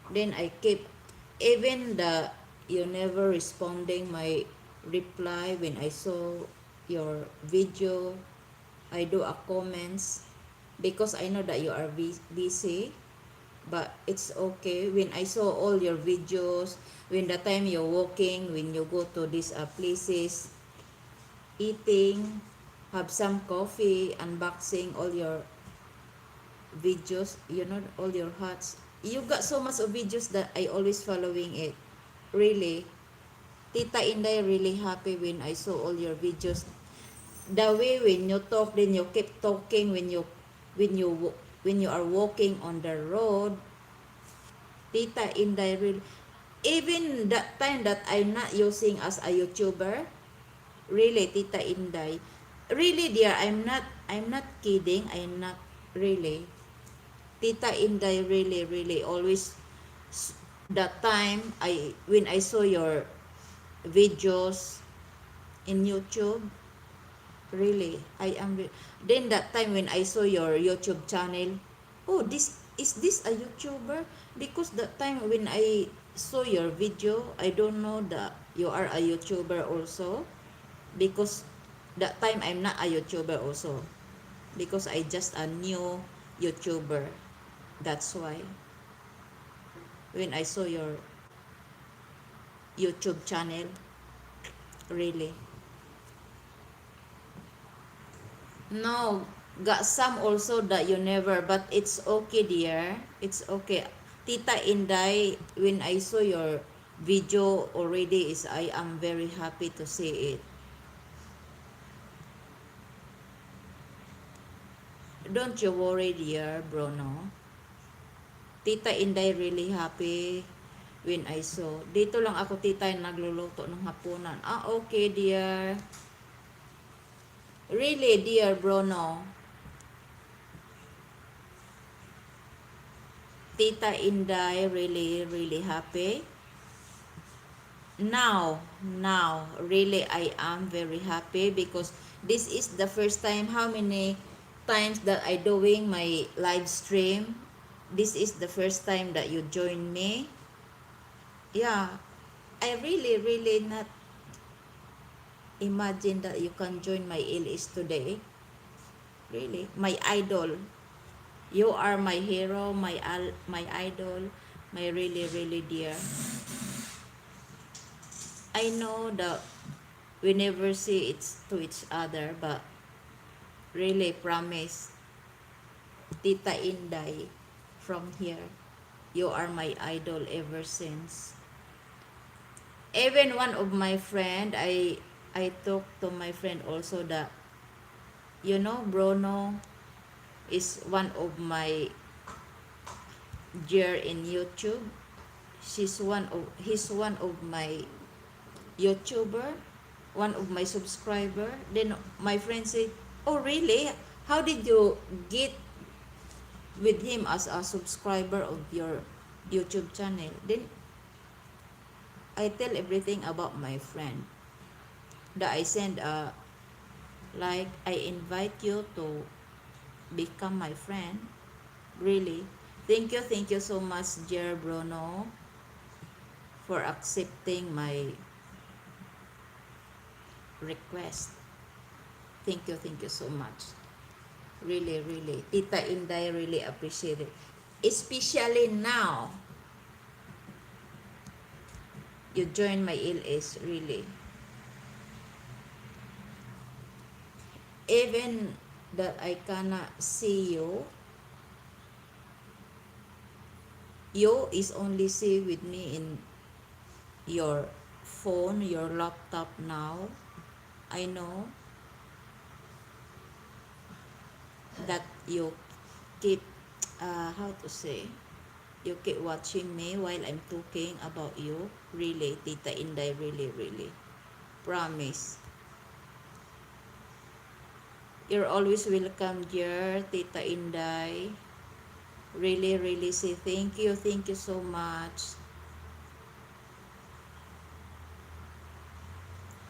Then I keep, even the you never responding my reply when I saw your video, I do a comments because I know that you are busy, but it's okay. When I saw all your videos, when the time you're walking, when you go to these places, eating, have some coffee, unboxing all your videos, all your hats. You got so much of videos that I always following it. Really. Tita Inday really happy when I saw all your videos. The way when you talk, then you keep talking when you are walking on the road. Tita Inday really, even that time that I'm not using as a YouTuber, really, Tita Inday, really, dear, I'm not kidding. I'm not really. Tita Inday really, really always that time I when I saw your videos in YouTube, really, I am then that time when I saw your YouTube channel, oh, this is this a YouTuber? Because that time when I saw your video, I don't know that you are a YouTuber also, because that time I'm not a YouTuber also, because I just a new YouTuber. That's why when I saw your YouTube channel, really. No, got some also that you never, but it's okay, dear. It's okay. Tita Inday, when I saw your video already, is I am very happy to see it. Don't you worry, dear Bruno. Tita Inday really happy when I saw. Dito lang ako, tita, nagluluto ng hapunan. Ah, okay, dear. Really, dear Bruno, Tita Inday really, really happy. Now, really, I am very happy because this is the first time, how many times that I doing my live stream. This is the first time that you join me. Yeah, I really, really not imagine that you can join my LS today. Really, my idol. You are my hero, my idol, my really, really dear. I know that we never see it to each other, but really promise, Tita Inday, from here, you are my idol ever since. Even one of my friend, I talked to my friend also that, Bruno is one of my dear in YouTube. She's one of He's one of my YouTuber, one of my subscriber. Then my friend said, "Oh really? How did you get with him as a subscriber of your YouTube channel?" Then I tell everything about my friend that I send a like I invite you to become my friend. Really. Thank you so much, dear Bruno, for accepting my request. Thank you so much. Really, really. Tita Inday really appreciate it. Especially now, you join my LS, really. Even that I cannot see you, you is only see with me in your phone, your laptop now. I know that you keep, how to say, you keep watching me while I'm talking about you. Really, Tita Inday, really, really. Promise. You're always welcome, dear Tita Inday. Really, really say thank you so much.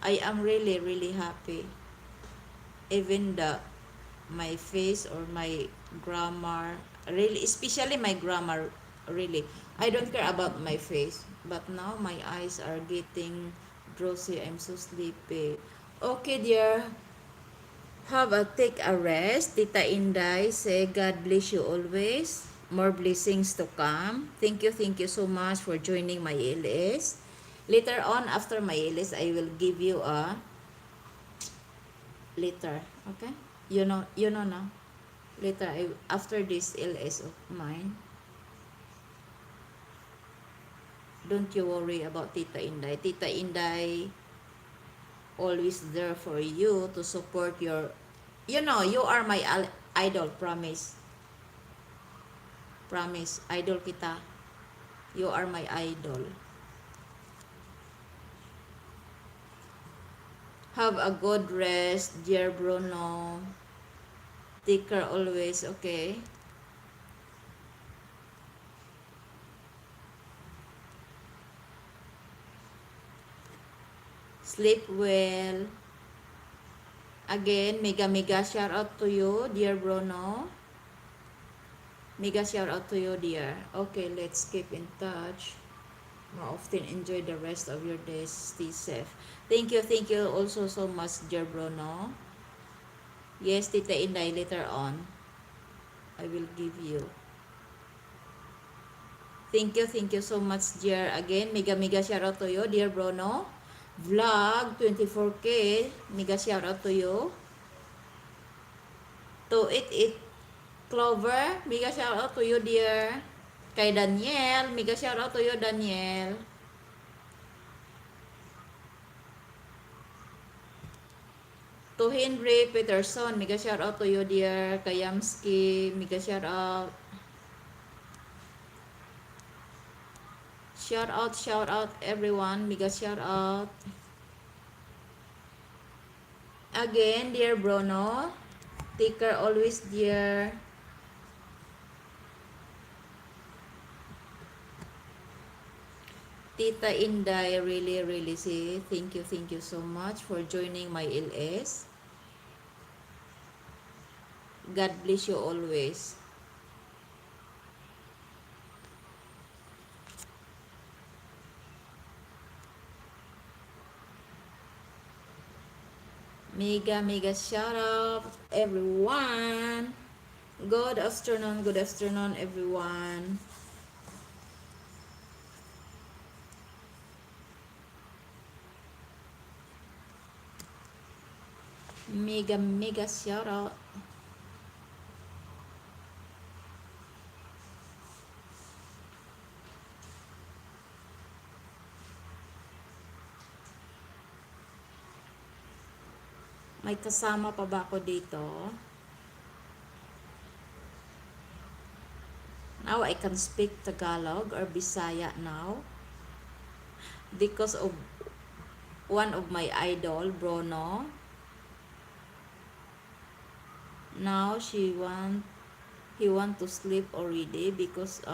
I am really, really happy. Even the my face or my grammar, really, especially my grammar, really. I don't care about my face, but now my eyes are getting drowsy. I'm so sleepy. Okay, dear. Have a take a rest. Tita Inday, say God bless you always. More blessings to come. Thank you so much for joining my LS. Later on, after my LS, I will give you a later. Okay? You know now. Later, after this LS of mine, don't you worry about Tita Inday. Tita Inday always there for you to support your, you are my idol, promise. Promise, idol kita. You are my idol. Have a good rest, dear Bruno. Take care always, okay? Sleep well. Again, mega mega shout out to you, dear Bruno. Mega shout out to you, dear. Okay, let's keep in touch. More often, enjoy the rest of your days. Stay safe. Thank you also so much, dear Bruno. Yes, Tita Inday, later on, I will give you. Thank you so much, dear. Again, mega mega shout out to you, dear Bruno. Vlog 24K, mega shout out to you. To it it Clover, mega shout out to you, dear. Kay Daniel, mega shout out to you, Daniel. To Henry Peterson, mega shout out to you, dear. Kay Yamski, mega shout out. Shout out everyone, mega shout out. Again, dear Bruno. Take care always, dear. Tita Inday, really, really say thank you so much for joining my LS. God bless you always. Mega, mega shout out, everyone. Good afternoon, everyone. Mega, mega shout out. May kasama pa ba ako dito? Now I can speak Tagalog or Bisaya now because of one of my idol, Bruno. Now she want he want to sleep already because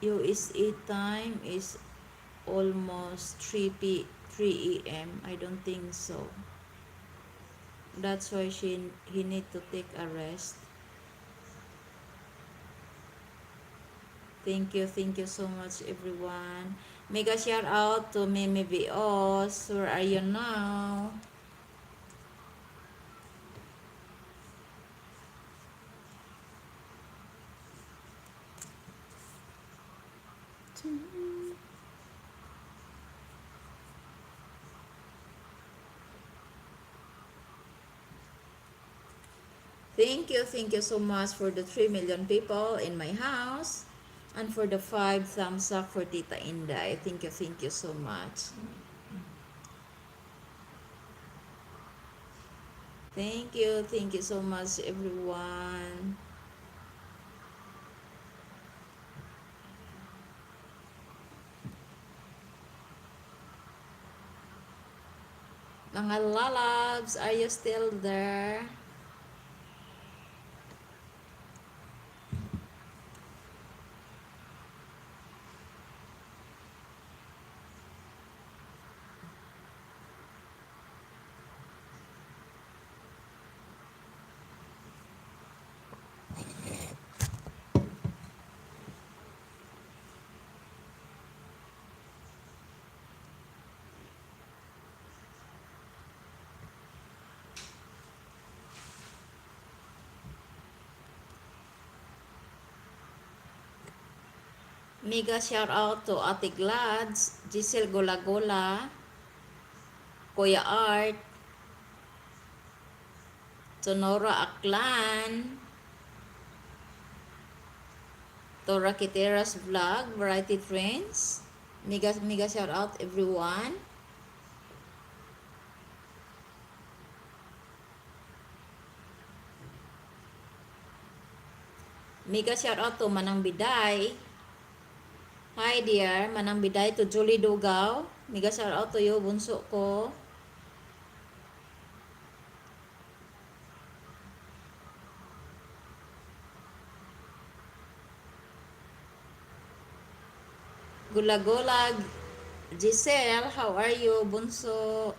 USA time is almost 3 a.m. I don't think so. That's why she he need to take a rest. Thank you so much, everyone. Mega shout out to Mimi Vios. Where are you now? Thank you so much for the 3 million people in my house and for the 5 thumbs up for Tita Inday. Thank you so much. Thank you so much, everyone. Mga lalabs, are you still there? Mega shout out to Ate Glads, Giselle Golagola, Kuya Art, Sonora Aklan, to Rakitera's Vlog, Variety Trends. Mega, mega shout out everyone. Mega shout out to Manang Biday. Hi dear, Manang Biday to Julie Dugaw. Mega shout out to you, bunso ko. Gulagolag, Giselle, how are you, bunso?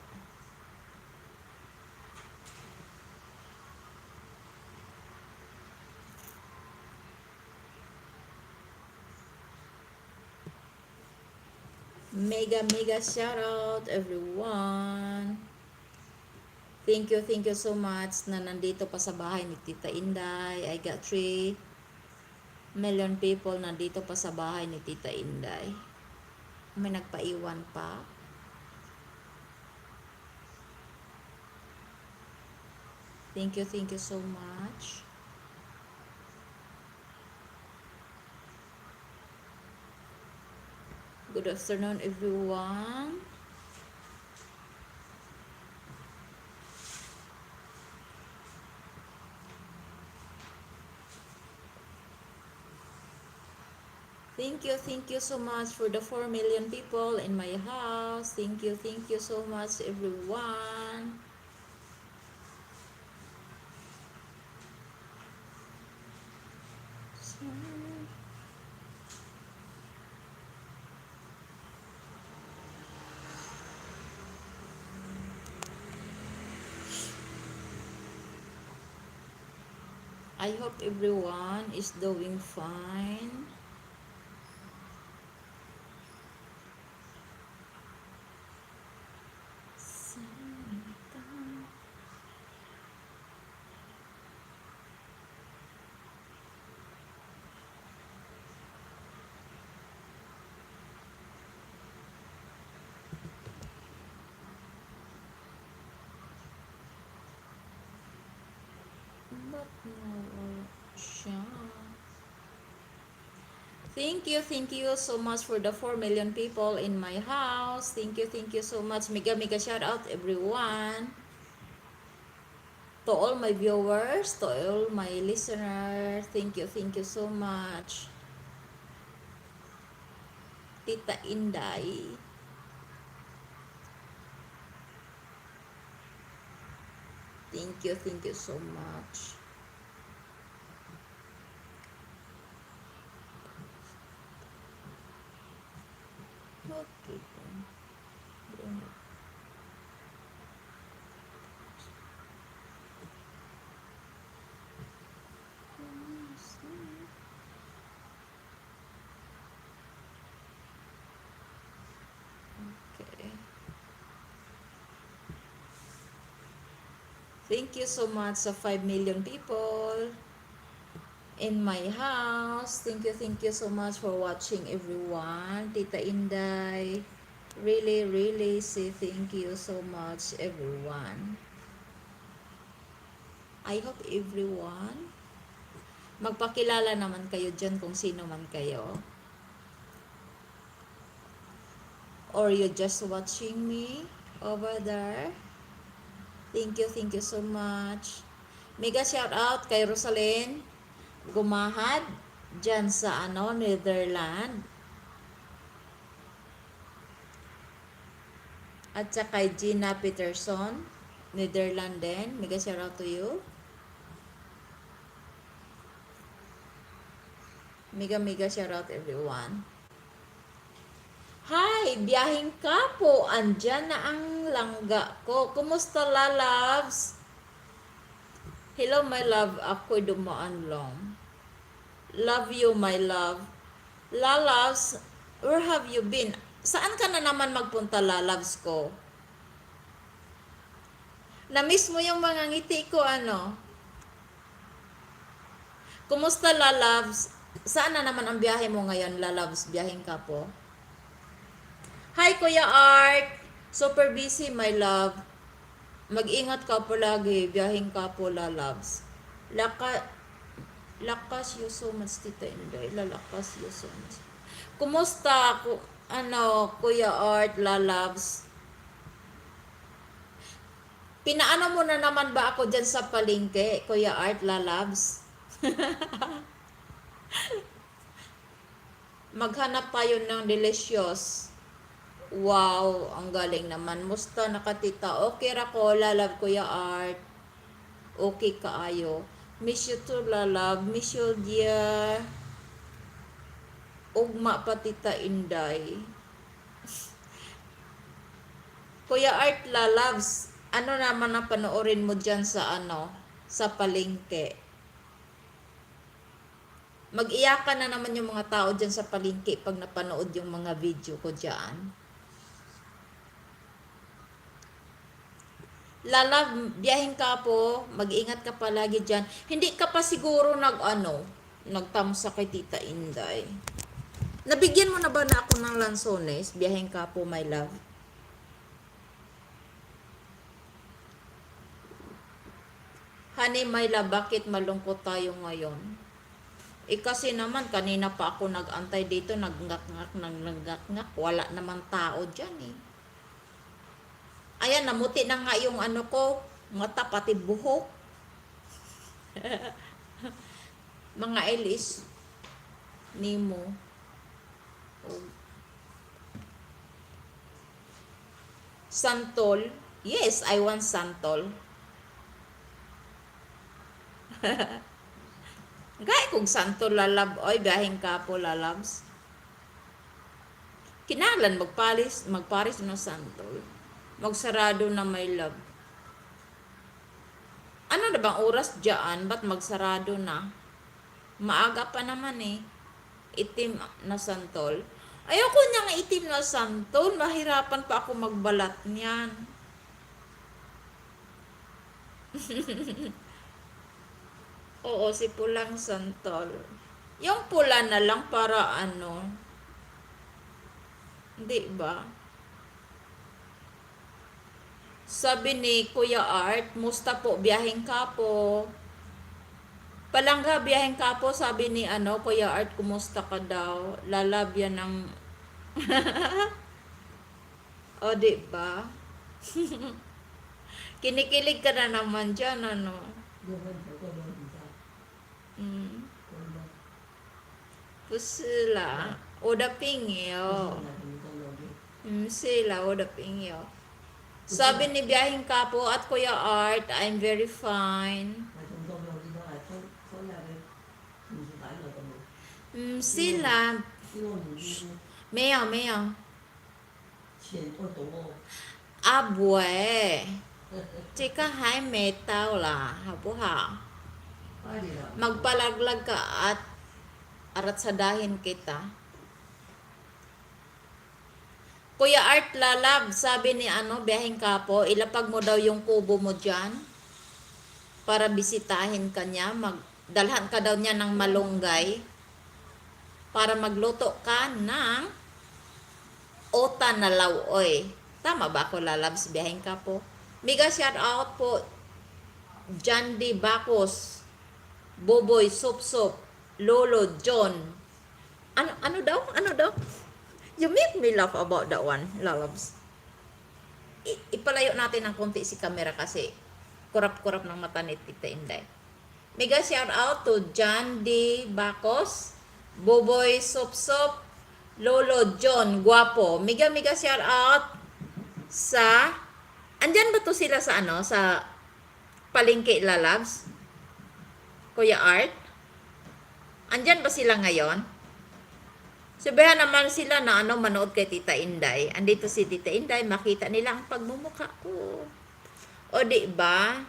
Mega, mega shout out everyone. Thank you so much na nandito pa sa bahay ni Tita Inday. I got 3 million people nandito pa sa bahay ni Tita Inday. May nagpaiwan pa. Thank you so much. Good afternoon, everyone. Thank you so much for the 4 million people in my house. Thank you so much, everyone. I hope everyone is doing fine. Santa. Ba't nawala siya? Thank you so much for the 4 million people in my house. Thank you so much. Mega, mega shout out, everyone. To all my viewers, to all my listeners, thank you so much. Tita Inday. Thank you so much. Okay. Then. Okay. Thank you so much sa 5 million people in my house. Thank you so much for watching, everyone. Tita Inday, really, really say thank you so much, everyone. I hope everyone, magpakilala naman kayo dyan kung sino man kayo. Or you just watching me over there. Thank you so much. Mega shout out kay Rosalyn Gumahad dyan sa ano, Netherland. At sa kay Gina Peterson, Netherland din. Mega shout out to you. Mega mega shout out, everyone. Hi, biyahing kapo. Andyan na ang langga ko. Kumusta, lalabs? Hello, my love. Ako'y dumaan lang. Love you, my love. Lalabs, where have you been? Saan ka na naman magpunta, lalabs ko? Na-miss mo yung mga ngiti ko, ano? Kumusta, lalabs? Saan na naman ang biyahe mo ngayon, lalabs? Biyaheng kapo? Hi, Kuya Art! Super busy, my love. Mag-ingat ka palagi. Biyaheng kapo, lalabs. Lakas you so much, Tita Inday. Lalakas you so much. Kumusta, ano, Kuya Art, lalabs? Pinaano mo na naman ba ako dyan sa palengke, Kuya Art, lalabs? Maghanap tayo ng delicious. Wow, ang galing naman. Musta na ka, Tita? Okay ra ko, lalab, Kuya Art. Okay kaayo. Miss you too, lalab. Miss you, dear. Ugma pa, Tita Inday. Kuya Art, lalabs, ano naman ang panoorin mo dyan sa ano, sa palengke? Mag-iyakan na naman yung mga tao dyan sa palengke pag napanood yung mga video ko dyan. Lala, biyaheng kapo, mag-ingat ka palagi dyan. Hindi ka pa siguro nag-ano, nagtamsa kay Tita Inday. Nabigyan mo na ba na ako ng lansones? Biyaheng kapo, my love. Honey, my love, bakit malungkot tayo ngayon? Eh kasi naman, kanina pa ako nag-antay dito, nagngak-ngak, nagngak-ngak. Wala naman tao dyan eh. Ayan, namuti na nga yung ano ko, mata pati buhok. Mga elis, Nemo. Og santol. Yes, I want santol. Gay kog santol, lalab. Oy, biyaheng kapo, lalabs. Kinahanglan magpares no santol. Magsarado na, my love. Ano na bang oras dyan? Ba't magsarado na? Maaga pa naman eh. Itim na santol. Ayoko niyang itim na santol. Mahirapan pa ako magbalat niyan. Oo, si pulang santol. Yung pula na lang para ano. Hindi ba? Sabi ni Kuya Art, "Musta po, biyaheng kapo?" Palangga, biyaheng kapo, sabi ni ano, Kuya Art, kumusta ka daw? Lalabyan ng. O, di ba? Kinikilig ka na naman dyan, ano?
六分头够多比赛， 真的。
不是啦，我的朋友。
为什么你够多比？
Sila, 我的朋友. Sabi ni Biyaheng Kapo at Kuya Art, "I'm very fine."
买什么都没有地方来抽抽那个五十来个都没，
Sila,
因为你就是
没有没有。
钱会多。
啊不会，这个还没到啦，好不好？
快点啦！
Magpalaglag ka at aratsadahin kita. Kuya Art Lalab, sabi ni ano, Biyaheng Kapo, ilapag mo daw yung kubo mo dyan para bisitahin ka niya. Dalhan ka daw niya ng malunggay para magluto ka ng ota na lawoy. Tama ba ako, Lalabs, Biyaheng Kapo? Mega shout out po, Jandy Bacos, Boboy Sop Sop, Lolo John. Ano, ano daw? Ano daw? You make me laugh about that one, Lalabs. Ipalayo natin ng konti si camera kasi kurap-kurap ng mata ni Tita Inday. Mega shout out to John D. Bacos, Boboy Sop Sop, Lolo John Guapo. Mega mega shout out sa. Andyan ba to sila sa ano? Sa palengke, Lalabs? Kuya Art? Andyan ba sila ngayon? Sabihan naman sila na ano, manood kay Tita Inday. Andito si Tita Inday, makita nila ang pagmumukha ko. O di ba?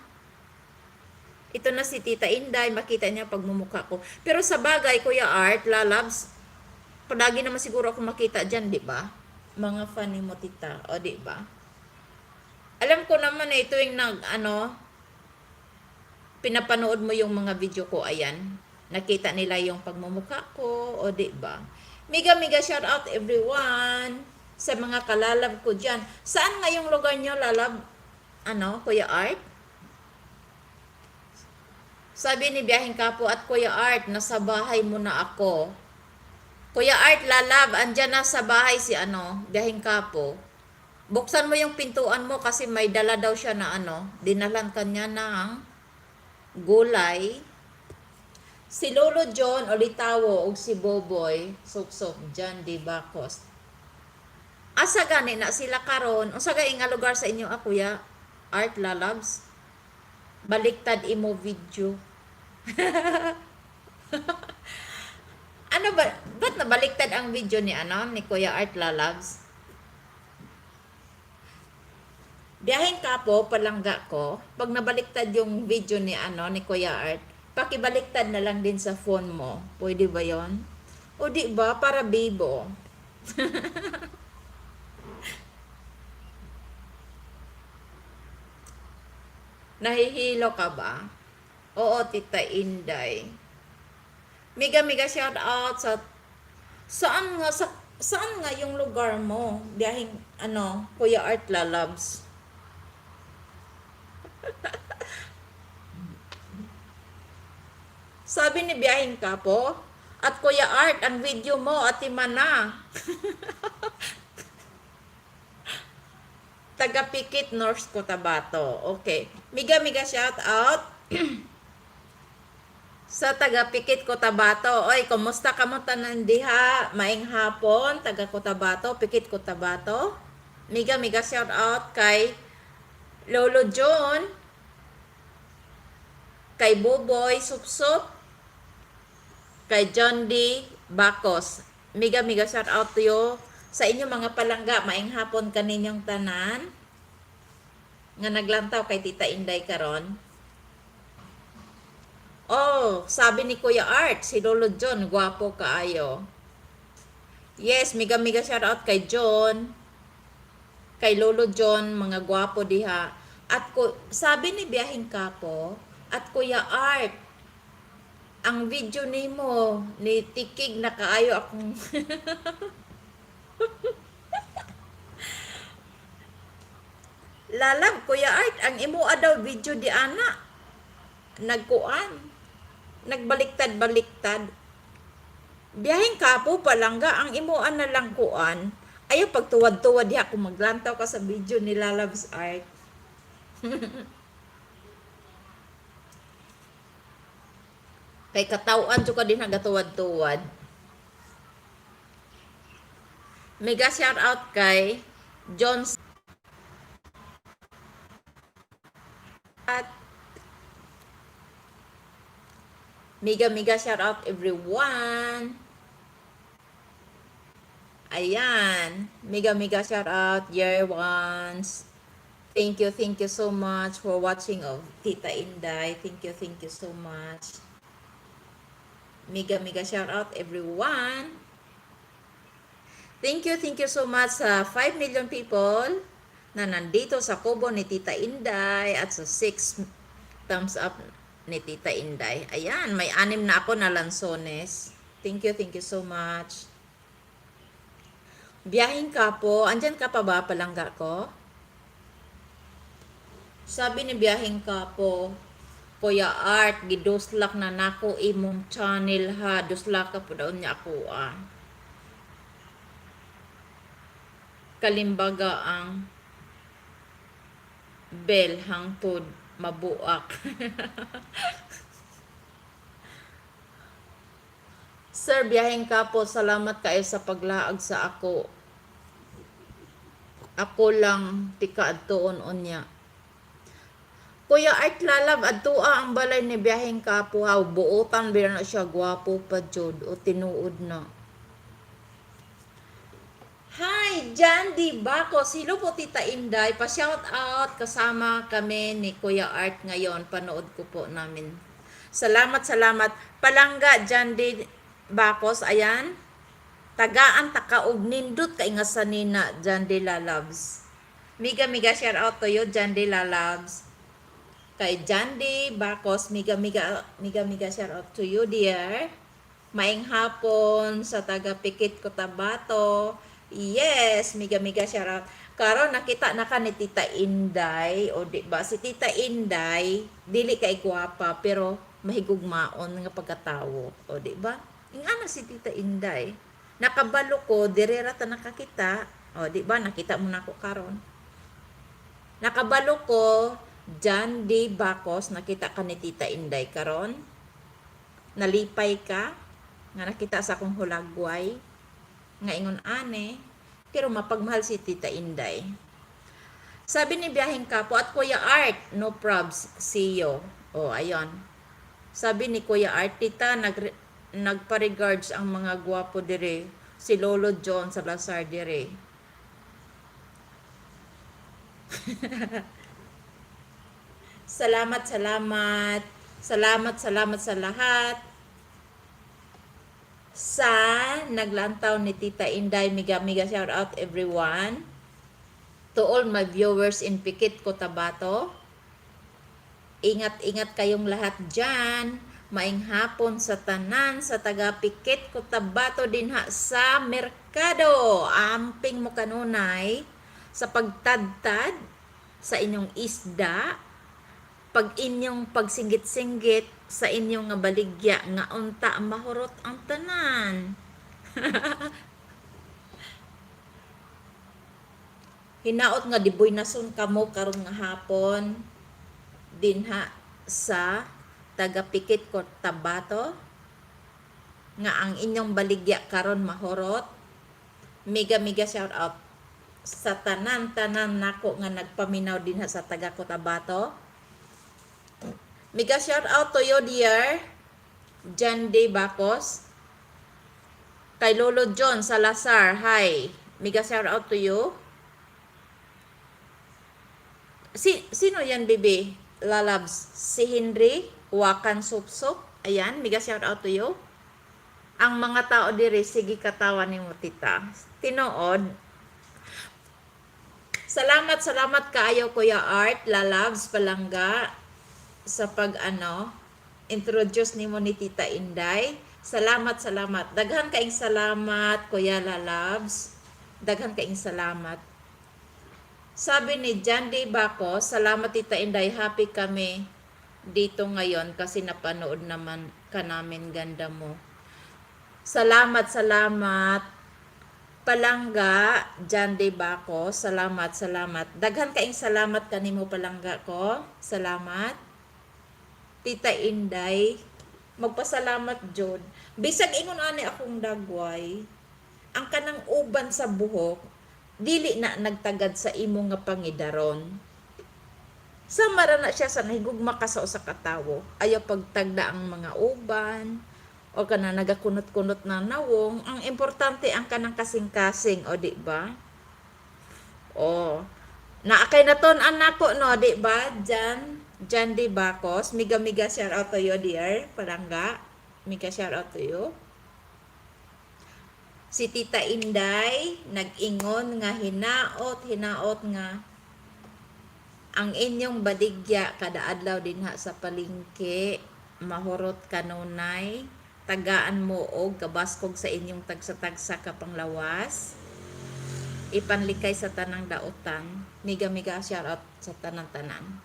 Ito na si Tita Inday, makita niya ang pagmumukha ko. Pero sa bagay, Kuya Art, Lalabs, palagi naman siguro ako makita dyan, di ba? Mga funny mo, Tita. O di ba? Alam ko naman eh, tuwing nag, ano, pinapanood mo yung mga video ko, ayan, nakita nila yung pagmumukha ko, o di ba? Mega mega shout out everyone sa mga kalalab ko dyan. Saan nga yung lugar nyo, lalab? Ano, Kuya Art? Sabi ni Biyaheng Kapo at Kuya Art, "Nasa bahay mo na ako." Kuya Art, lalab, andyan na sa bahay si ano, Biyaheng Kapo. Buksan mo yung pintuan mo kasi may dala daw siya na ano, dinalan kanya ng gulay. Si Lolo John Olitawo ug si Boboy Suksok John D. Bacos. Asa gani na sila karon? Unsa gani nga lugar sa inyo, ah, Kuya Art, Lalabs? Baliktad imo video. Ano ba, ba't nabaliktad ang video ni ano, ni Kuya Art, Lalabs? Biyaheng Kapo, palangga ko, pag nabaliktad yung video ni ano, ni Kuya Art, pakibaliktad na lang din sa phone mo. Pwede ba yon? O di ba, para bibo. Nahihilo ka ba? Oo, Tita Inday. Mega mega shout out sa saan nga yung lugar mo? Biyaheng ano, Kuya Art, Lalabs. Sabi ni Biyaheng Kapo at Kuya Art, "Ang video mo at na." Taga Pikit, North Cotabato. Okay. Mega mega shout out. Sa taga Pikit, Cotabato. Oy, kumusta kamo tanan diha? Maing hapon, taga Cotabato, Pikit, Cotabato. Mega mega shout out kay Lolo John, kay Boboy Supsup, kay John D. Bacos. Mega mega shout out to you sa inyong mga palangga. Maing hapon kaninyong tanan nga naglantaw kay Tita Inday karon. Oh, sabi ni Kuya Art, si Lolo John, gwapo kaayo. Yes, mega mega shout out kay John, kay Lolo John, mga gwapo diha. At ko, sabi ni Biyahing Kapo at Kuya Art, ang video nimo ni tikig na kaayo akong. Lalab, Kuya Art, ang imo daw video di ana nagkuan, nagbaliktad-baliktad. Biyahing Kapo, palangga, ang imo na lang kuan. Ayaw pagtuwad-tuwad diha kung maglantaw ka sa video ni Lalabs Art. Kay katawan jud ka din nagatuwad-tuwad. Mega shout out kay John at mega mega shout out everyone. Ayan. Mega mega shout out year ones. Thank you so much for watching of Tita Inday. Thank you so much. Mega mega shout out everyone. Thank you so much sa 5 million people na nandito sa kubo ni Tita Inday at sa 6 thumbs up ni Tita Inday. Ayan, may anim na ako na lansones. Thank you so much. Biyahing Kapo, andyan ka pa ba, palangga ko? Sabi ni Biyahing Kapo, "Kuya Art, giduslak na nako imong channel ha." Duslak ka po daw niya ako ah. Kalimbaga ang bell hangtod mabuak. Sir Biyahing Kapo, salamat kayo sa paglaag sa ako. Ako lang tika adtuon unya. Kuya Art Lalab, adtua ang balay ni Biyahing Kapo ha. Buotan bira na siya, gwapo pa jud o tinuod na. Hi, Jandy Bacos. Hello po, Tita Inday. Pa-shout out, kasama kami ni Kuya Art ngayon. Panood ko po namin. Salamat, salamat. Palangga, Jandy Bacos. Ayan. Tagaan taka og nindot kay nga sanina, Jandy Lalabs. Mega mega shout out to you, Jandy Lalabs. Kay Jandy Bacos, mega mega mega mega shout out to you, dear. Maing hapon sa taga Pikit, Cotabato. Yes, mega mega shout out. Karon nakita na ka ni Tita Inday o di ba? Si Tita Inday dili kay gwapa pero mahigugmaon nga pagkatawo o di ba? Ingana si Tita Inday. Nakabalo ko dire ra ta nakakita o di ba? Nakita mo na ako karon. Nakabalo ko, John D. Bacos, nakita ka ni Tita Inday karon. Nalipay ka nga nakita sa akong hulagway nga ingon ane, pero mapagmahal si Tita Inday. Sabi ni Biyahing Kapo at Kuya Art, "No probs, see you." Oh, ayon. Sabi ni Kuya Art, "Tita, nagpa-regards ang mga gwapo dire. Si Lolo John Salazar dire." Salamat, salamat. Salamat, salamat sa lahat sa naglantaw ni Tita Inday. Mega mega shout out everyone. To all my viewers in Pikit, Cotabato. Ingat-ingat kayong lahat dyan. Maing hapon sa tanan sa taga Pikit, Cotabato dinha sa merkado. Amping mo kanunay sa pagtadtad sa inyong isda, pag inyong pagsinggit-singgit sa inyong nga baligya nga unta mahurot ang tanan. Hinaot nga diboy nason kamo karon nga hapon dinha sa Taga Pikit Cotabato nga ang inyong baligya karon mahurot. Mega mega shout out sa tanan-tanan nako nga nagpaminaw dinha sa taga Cotabato. Mega shout out to you, dear John D. Bacos. Kay Lolo John Salazar, hi. Mega shout out to you. Sino yan, baby? Lalabs. Si Henry Wakan Supsup. Ayan, mega shout out to you. Ang mga tao diri, sige katawa nimo, tita. Tinuod. Salamat, salamat kaayo, Kuya Art, Lalabs, Palangga, sa pag ano, introduce nimo ni Tita Inday. Salamat, salamat. Daghan kaing salamat, Kuya Lalabs. Daghan kaing salamat. Sabi ni John D. Baco, "Salamat, Tita Inday, happy kami dito ngayon kasi napanood naman ka namin, ganda mo." Salamat, salamat. Palangga, John D. Baco, salamat, salamat. Daghan kaing salamat kanimo, palangga ko. Salamat. Tita Inday, magpasalamat jud. Bisag ingon ani akong dagway, ang kanang uban sa buhok, dili na nagtagad sa imo nga pangidaron. Sama ra na siya sa nahigugma ka sa usa ka tawo. Ayaw pagtagda ang mga uban o kana nagakunot-kunot na nawong. Ang importante ang kanang kasing-kasing, o di ba? O, naakay na ton anak ko, no, di ba? Jan, Jan D. Bacos. Mega mega shout out to you, dear. Palangga. Mega shout out to you. Si Tita Inday, nag-ingon nga hinaot, hinaot nga ang inyong baligya kada adlaw dinha sa palengke mahurot kanunay, tagaan mo og kabaskog sa inyong tagsa-tagsa ka panglawas, ipanlikay sa tanang daotan. Mega mega shout out sa tanan-tanan.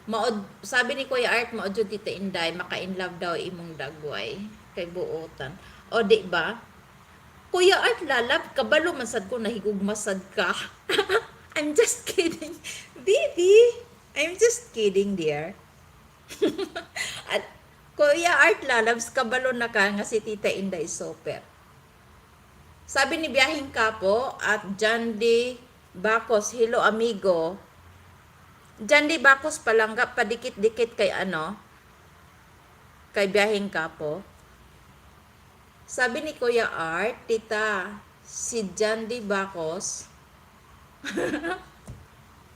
Maod sabi ni Kuya Art, maod jud, Tita Inday, maka-in love daw imong dagway kay buotan. O di ba? Kuya Art Lalab, kabalo man sad ko nahigugma sad ka. I'm just kidding. Baby, I'm just kidding, dear. At Kuya Art Lalabs, kabalo na ka nga si Tita Inday super. Sabi ni Biyahing Kapo at John D. Bacos, "Hello amigo." John D. Bacos, palangga, padikit-dikit kay ano, kay Biyahing Kapo. Sabi ni Kuya Art, "Tita, si John D. Bacos."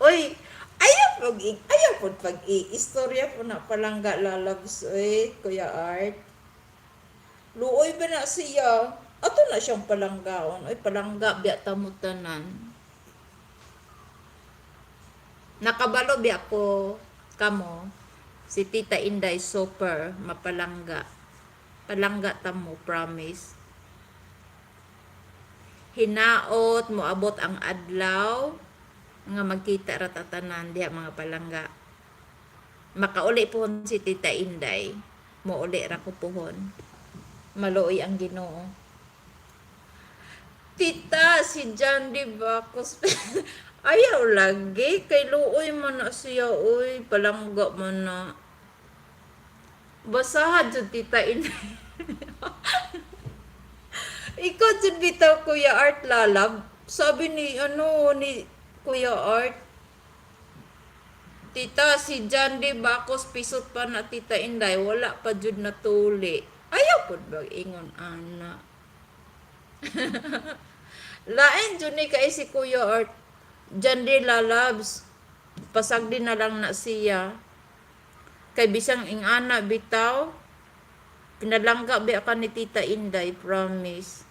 Uy, ayaw po pag i-istorya po na, palangga lalabs, uy, Kuya Art. Luoy ba na siya? Ato na siyang palanggaon. Uy, palangga, biya tamo tanan. Nakabalo biya ko kamo si Tita Inday super mapalangga. Palangga tamo, promise. Hinaot moabot ang adlaw nga magkita ra ta tanan diha, mga palangga. Makauli pohon si Tita Inday. Mouli ra ko pohon. Maluoy ang Ginoo. "Tita, si John D. Bacos." Ayaw lagi. Kay luoy man na siya, uy. Palangga man na. Basahan jud, Tita Inday. Ikaw jud bitaw, Kuya Art Lalab. Sabi ni ano ni Kuya Art. "Tita, si John D. Bacos pisot pa na, Tita Inday, wala pa jud natuli." Ayaw pud bag ingon ana. Lain jud ni kay si Kuya Art. John D. Lalabs. Pasagdi na lang na siya. Kay bisang ingana bitaw. Pinalangga biya ka ni Tita Inday, promise.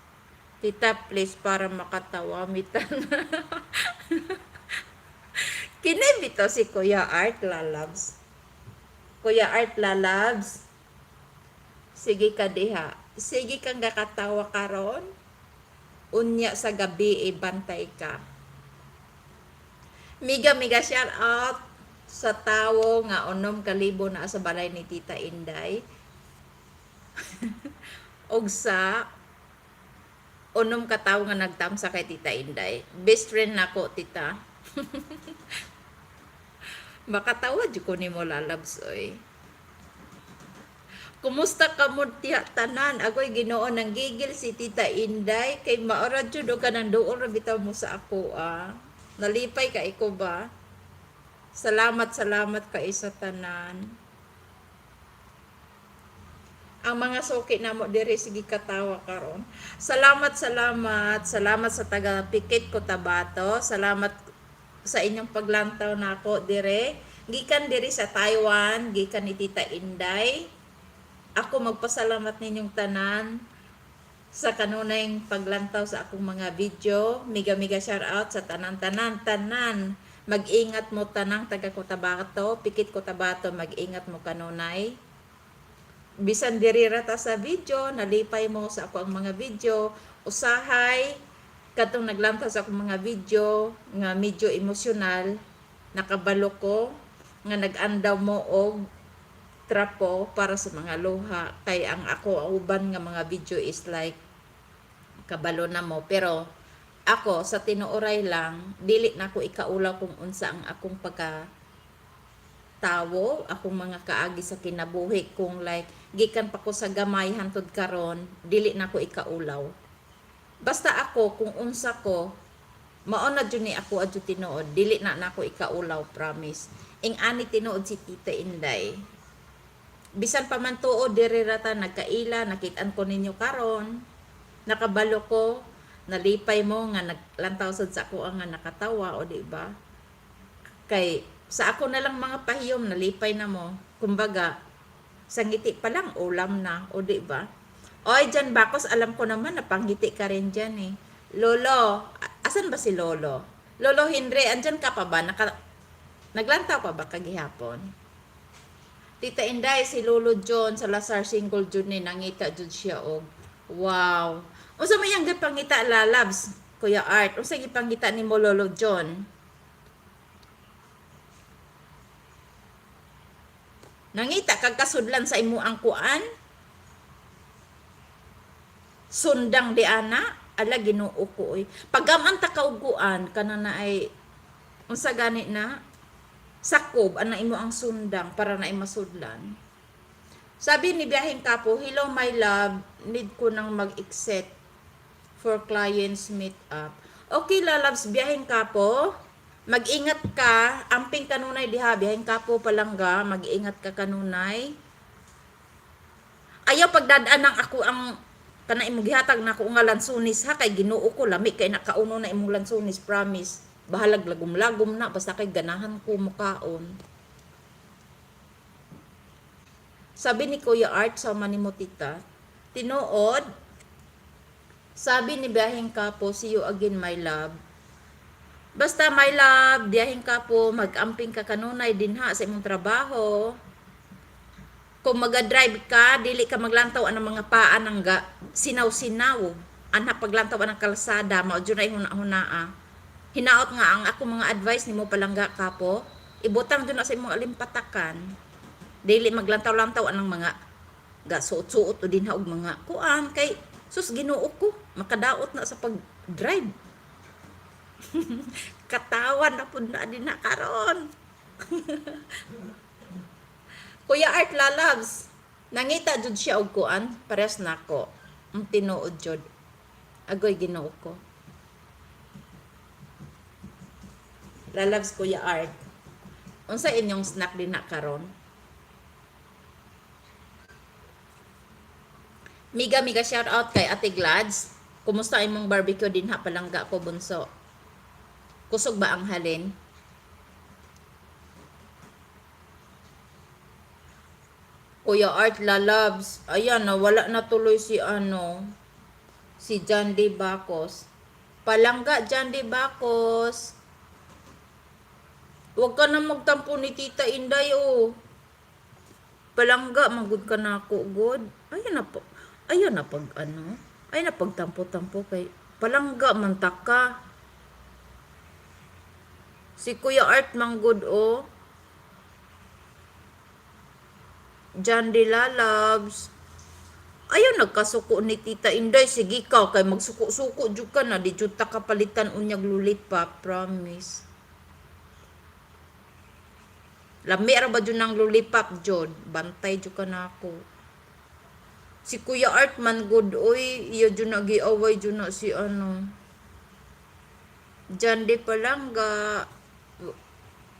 "Tita, please, para makatawa mitan." Kini bitaw si Kuya Art Lalabs. Kuya Art Lalabs. Sige ka diha. Sige kang gakatawa karon. Unya sa gabi ibantay ka. Mega mega shout out sa tawo nga 6,000 na sa balay ni Tita Inday. Og sa 6 ka tawo nga nagtamsa kay Tita Inday. Best friend nako, tita. Makatawa jud ko nimo, lalabs oy. Kumusta ka mo diha tanan? Agoy Ginoo, nanggigil si Tita Inday kay maora jud og kanang duol ra bitaw mo sa ako ah. Nalipay ka iko ba? Salamat, salamat kay sa tanan. Ang mga suki namo diri sige katawa karon. Salamat, salamat. Salamat sa taga Pikit Cotabato. Salamat sa inyong paglantaw nako dire. Gikan diri sa Taiwan, gikan ni Tita Inday. Ako magpasalamat ninyong tanan sa kanunayng paglantaw sa akong mga video. Mega mega shout out sa tanan-tanan tanan. Mag-ingat mo tanang taga Cotabato, Pikit Cotabato, mag-ingat mo kanunay. Bisan diri ra ta sa video, nalipay mo sa ako ang mga video, usahay katong naglantaw sa akong mga video nga medyo emosyonal, nakabalo ko nga nag-andaw mo og trapo para sa mga luha kay ang ako ang uban nga mga video is like kabalo na mo, pero ako sa tinuoray lang dili na ako ikaulaw kung unsa ang akong pagka tawo, akong mga kaagi sa kinabuhi, kung like gikan pa ko sa gamay hantod karon, dili na ko ikaulaw. Basta ako kung unsa ko, mao na jud ni ako adyo tinuod, dili na nako ikaulaw, promise. Ing ani tinuod si Tita Inday. Bisan pa man tuod diri ra ta nagkaila, nakit-an ko ninyo karon. Nakabalo ko, nalipay mo nga naglantaw sad sa ako ang nga nakatawa o di ba? Kay sa ako na lang mga pahiyom nalipay na mo. Kumbaga, sa ngiti pa lang ulam na o di ba? Oy, Jan Bakos, alam ko naman na pangiti ka rin dyan eh. Lolo, asan ba si Lolo? Lolo Henry, andyan ka pa ba? Naglantaw pa ba kagihapon? Tita Inday, si Lolo John Salazar single jud ni nangita jud siya og wow. Unsa may ang gipangita, lalabs, Kuya Art? Unsa gipangita nimo, Lolo John? Nangita kag kasudlan sa imo ang kuan? Sundang di ana? Ala, Ginoo ko oy. Pagaman ta ka og kuan kana na ay unsa gani na? Sakob ana imo ang sundang para na ay masudlan. Sabi ni Biyaheng Kapo, "Hello my love, need ko nang mag-exit for clients meet up." Okay, lalabs, Biyaheng Kapo. Mag-ingat ka, amping kanunay diha, Biyaheng Kapo palangga, mag-ingat ka kanunay. Ayaw pagdadaan ng ako ang kana imong gihatag na ako nga lansunis ha, kay Ginoo ko, lami kay nakauno na imong lansunis, promise. Bahalag lagom-lagom na, basta kay ganahan ko mukaon. Sabi ni Kuya Art, sama ni mo tita. Tinuod, sabi ni Biyaheng Kapo, "See you again my love." Basta my love, Biyaheng Kapo, mag-amping ka kanunay din ha sa imong trabaho. Kung maga-drive ka, dili ka maglantaw ang mga paa ng ga, sinaw-sinaw. Ana paglantaw ang kalsada, mao jud na huna-hunaa. Hinaot nga ang ako mga advice nimo, palangga kapo, ibutang jud na sa imong alimpatakan. Dili maglantaw-lantaw anang mga ga suot-suot o din ha og mga kuan kay sus Ginoo ko, makadaot na sa pag-drive. Katawan na pud na din na karon. Kuya Art Lalabs, nangita jud siya og kuan, pares nako. Ang tinuod jud. Agoy Ginoo ko. Lalabs, Kuya Art. Unsa inyong snack din na karon? Miga mega shout out kay Ate Glads. Kumusta imong barbecue din ha, palangga ko bunso? Kusog ba ang halin? Kuya Art Lalabs. Ayan, nawala na tuloy si ano, si John D. Bacos. Palangga, John D. Bacos. Huwag ka na magtampo ni Tita Inday, oh. Palangga, magud ka na ako, good. Ayun na po. Ayun na pag ano. Ayun na pagtampo-tampo kay palangga man ta ka. Si Kuya Art manggod, oh. John De Lalabs. Ayaw nagkasuko ni Tita Inday. Sige ka, kay magsuko-suko jud ka na. Di jud ta kapalitan unyag lollipop, promise. Lami ra ba jud ng lollipop jud? Bantay jud ka na ako. Si Kuya Art man good oy, iya jud na giaway jud na si ano. Diyan di palangga.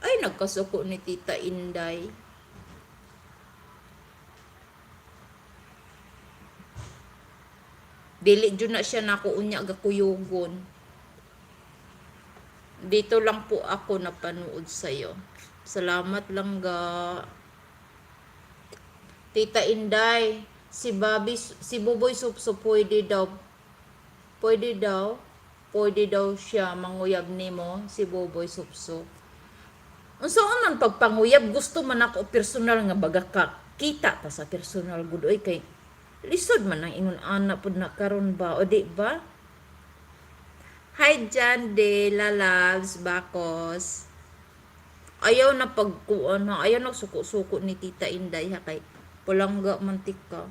Ay, nagkasuko ni Tita Inday. Dili jud na siya nako unya gakuyugon. Dito lang po ako napanood sa'yo. Salamat lang ga. Tita Inday, si Bobby, si Buboy Supso pwede daw. Pwede daw. Pwede daw siya manguyab nimo si Buboy Supso. Unsa man pagpanguyab, gusto man ako personal nga baga ka kita ta sa personal gud oy, kay lisod man ang ingon ana pud na karon ba, o di ba? Hi Jan de la Loves Bakos. Ayaw na pagkuan ha, ayaw na suko-suko ni Tita Inday ha, kay palangga man tika.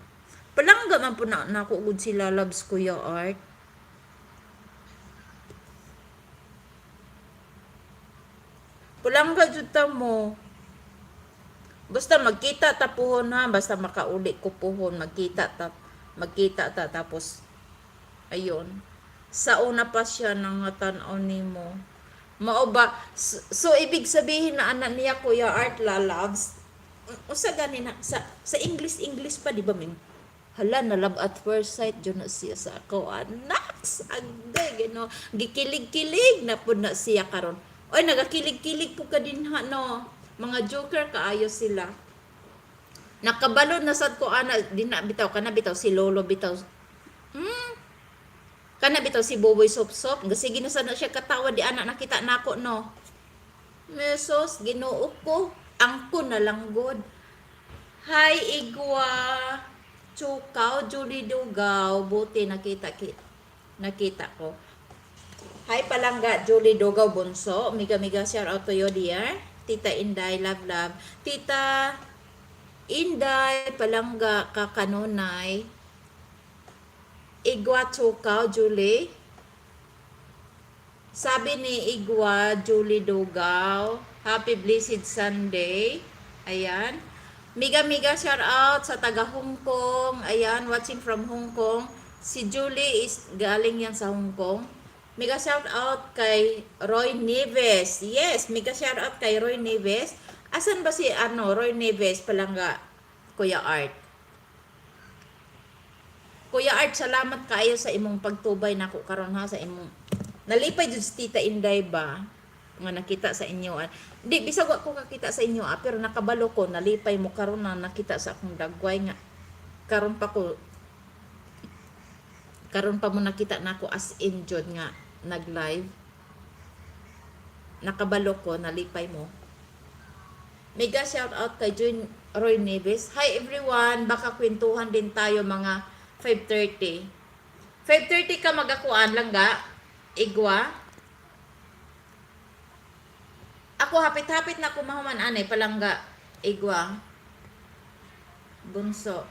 Palangga man po na nako gud sila Loves Kuya Art. Palangga jud ta mo. Basta magkita ta puhon ha, basta makauli ko puhon, magkita ta tapos ayun. Sa una pa siya nangatan-aw nimo. Mao ba? So, ibig sabihin na anak niya Kuya Art lalabs. Usa gani na sa English English pa, di ba min? Hala, na love at first sight jud na siya sa ako. Anak, agay gino. Gikilig-kilig na pud na siya karon. Oy, nagakilig-kilig po ka din ha, no. Mga joker kaayo sila. Nakabalo na sad ko ana din na bitaw kana bitaw si Lolo bitaw. Kana bitaw si Boboy Sop Sop. Sige na sad na siya katawa di ana nakita nako, no. Mesos, Ginoo ko, angko na lang god. Hi Igwa Chukaw, Julie Dugaw, buti nakita ko. Hi palangga Julie Dugaw Bunso, miga miga shout out to you, dear. Tita Inday, love love. Tita Inday palangga kakanunay. Igwa Chukaw, Julie. Sabi ni Igwa, Julie Dugaw, happy blessed Sunday. Ayan. Miga miga shout out sa taga Hong Kong. Ayan, watching from Hong Kong. Si Julie is galing yan sa Hong Kong. Mega shout out kay Roy Neves. Yes, mega shout out kay Roy Neves. Asan ba si ano Roy Neves, palangga Kuya Art? Kuya Art, salamat kaayo sa imong pagtubay nako karon ha, sa imong nalipay jud si Tita Inday ba nga nakita sa inyo. Ah. Di bisag wa ko kakita sa inyo ah, pero nakabalo ko nalipay mo karon na nakita sa akong dagway nga karon pa mo nakita nako as in jud nga nag-live. Nakabalo ko nalipay mo. Mega shout out kay Jun Roy Neves. Hi everyone, baka kwentuhan din tayo mga 5:30. 5:30 ka magakuan lang ga? Igwa? Ako hapit-hapit na kumahuman anay palangga Igwa. Bunso.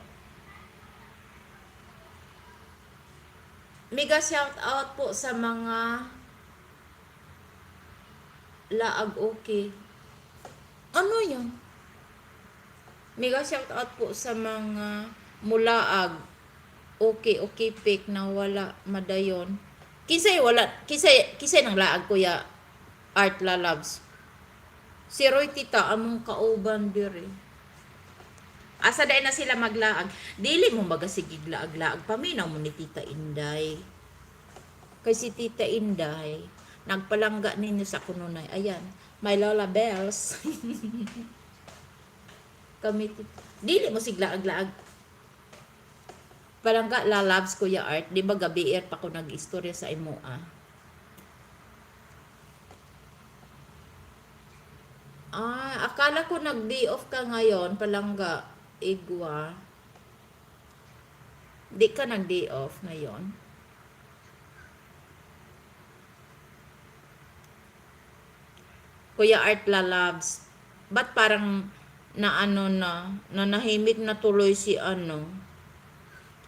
Mega shout out po sa mga laag okay. Ano yun? Mega shout out po sa mga mulaag. Okay, pick na wala madayon. Kinsay wala, kinsay nang laag, Kuya Art Lalabs? Si Roy Tita among kauban diri. Asa dahil na sila maglaag? Dili mo magasigig laag-laag. Paminaw mo ni Tita Inday. Kay si Tita Inday, nagpalangga ninyo sa kununay. Ayan, my Lola Bells. Kami, dili mo siglaag-laag. Palangga lalabs Kuya Art, di ba gabi pa ko nag-istorya sa imo ah? Ah, akala ko nag-day off ka ngayon, palangga Igwa. Di ka nag-day off ngayon? Kuya Art Lalabs, ba't parang na ano na, nanahimik na tuloy si ano?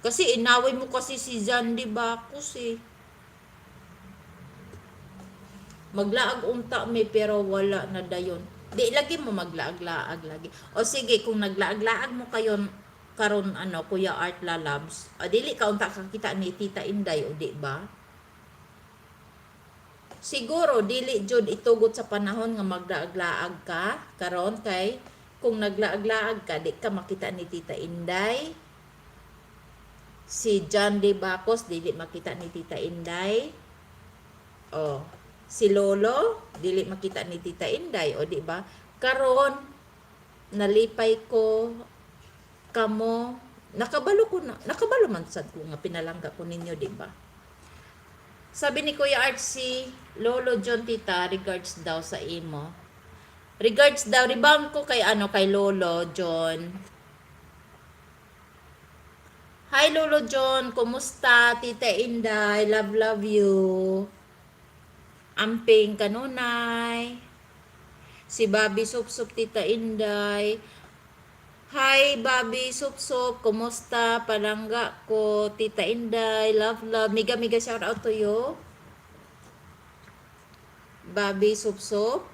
Kasi inaway mo kasi si Zandy Bacos eh. Maglaag unta mi pero wala na dayon. Di lagi mo maglaag-laag lagi. O sige, kung naglaag-laag mo kayon Karon ano, Kuya Art Lalabs, ah, dili ka unta kakita ni Tita Inday, o di ba? Siguro dili jud itugot sa panahon nga maglaag-laag ka karon kay kung naglaag-laag ka di ka makita ni Tita Inday. Si John D. Bacos dili makita ni Tita Inday. Oh, si Lolo dili makita ni Tita Inday, o di ba? Karon nalipay ko kamo, nakabalo ko na, nakabalo man sad ko nga pinalangga ko ninyo, di ba? Sabi ni Kuya Art, si Lolo John, Tita, regards daw sa imo. Regards daw, rebound ko kay ano, kay Lolo John. Hi Lolo John, kumusta? Tita Inday, love love you. Amping kanunay. Si Bobby Supsup, Tita Inday. Hi Bobby Supsup, kumusta? Palangga ko, Tita Inday, love love. Mega mega shout out to you. Bobby Supsup.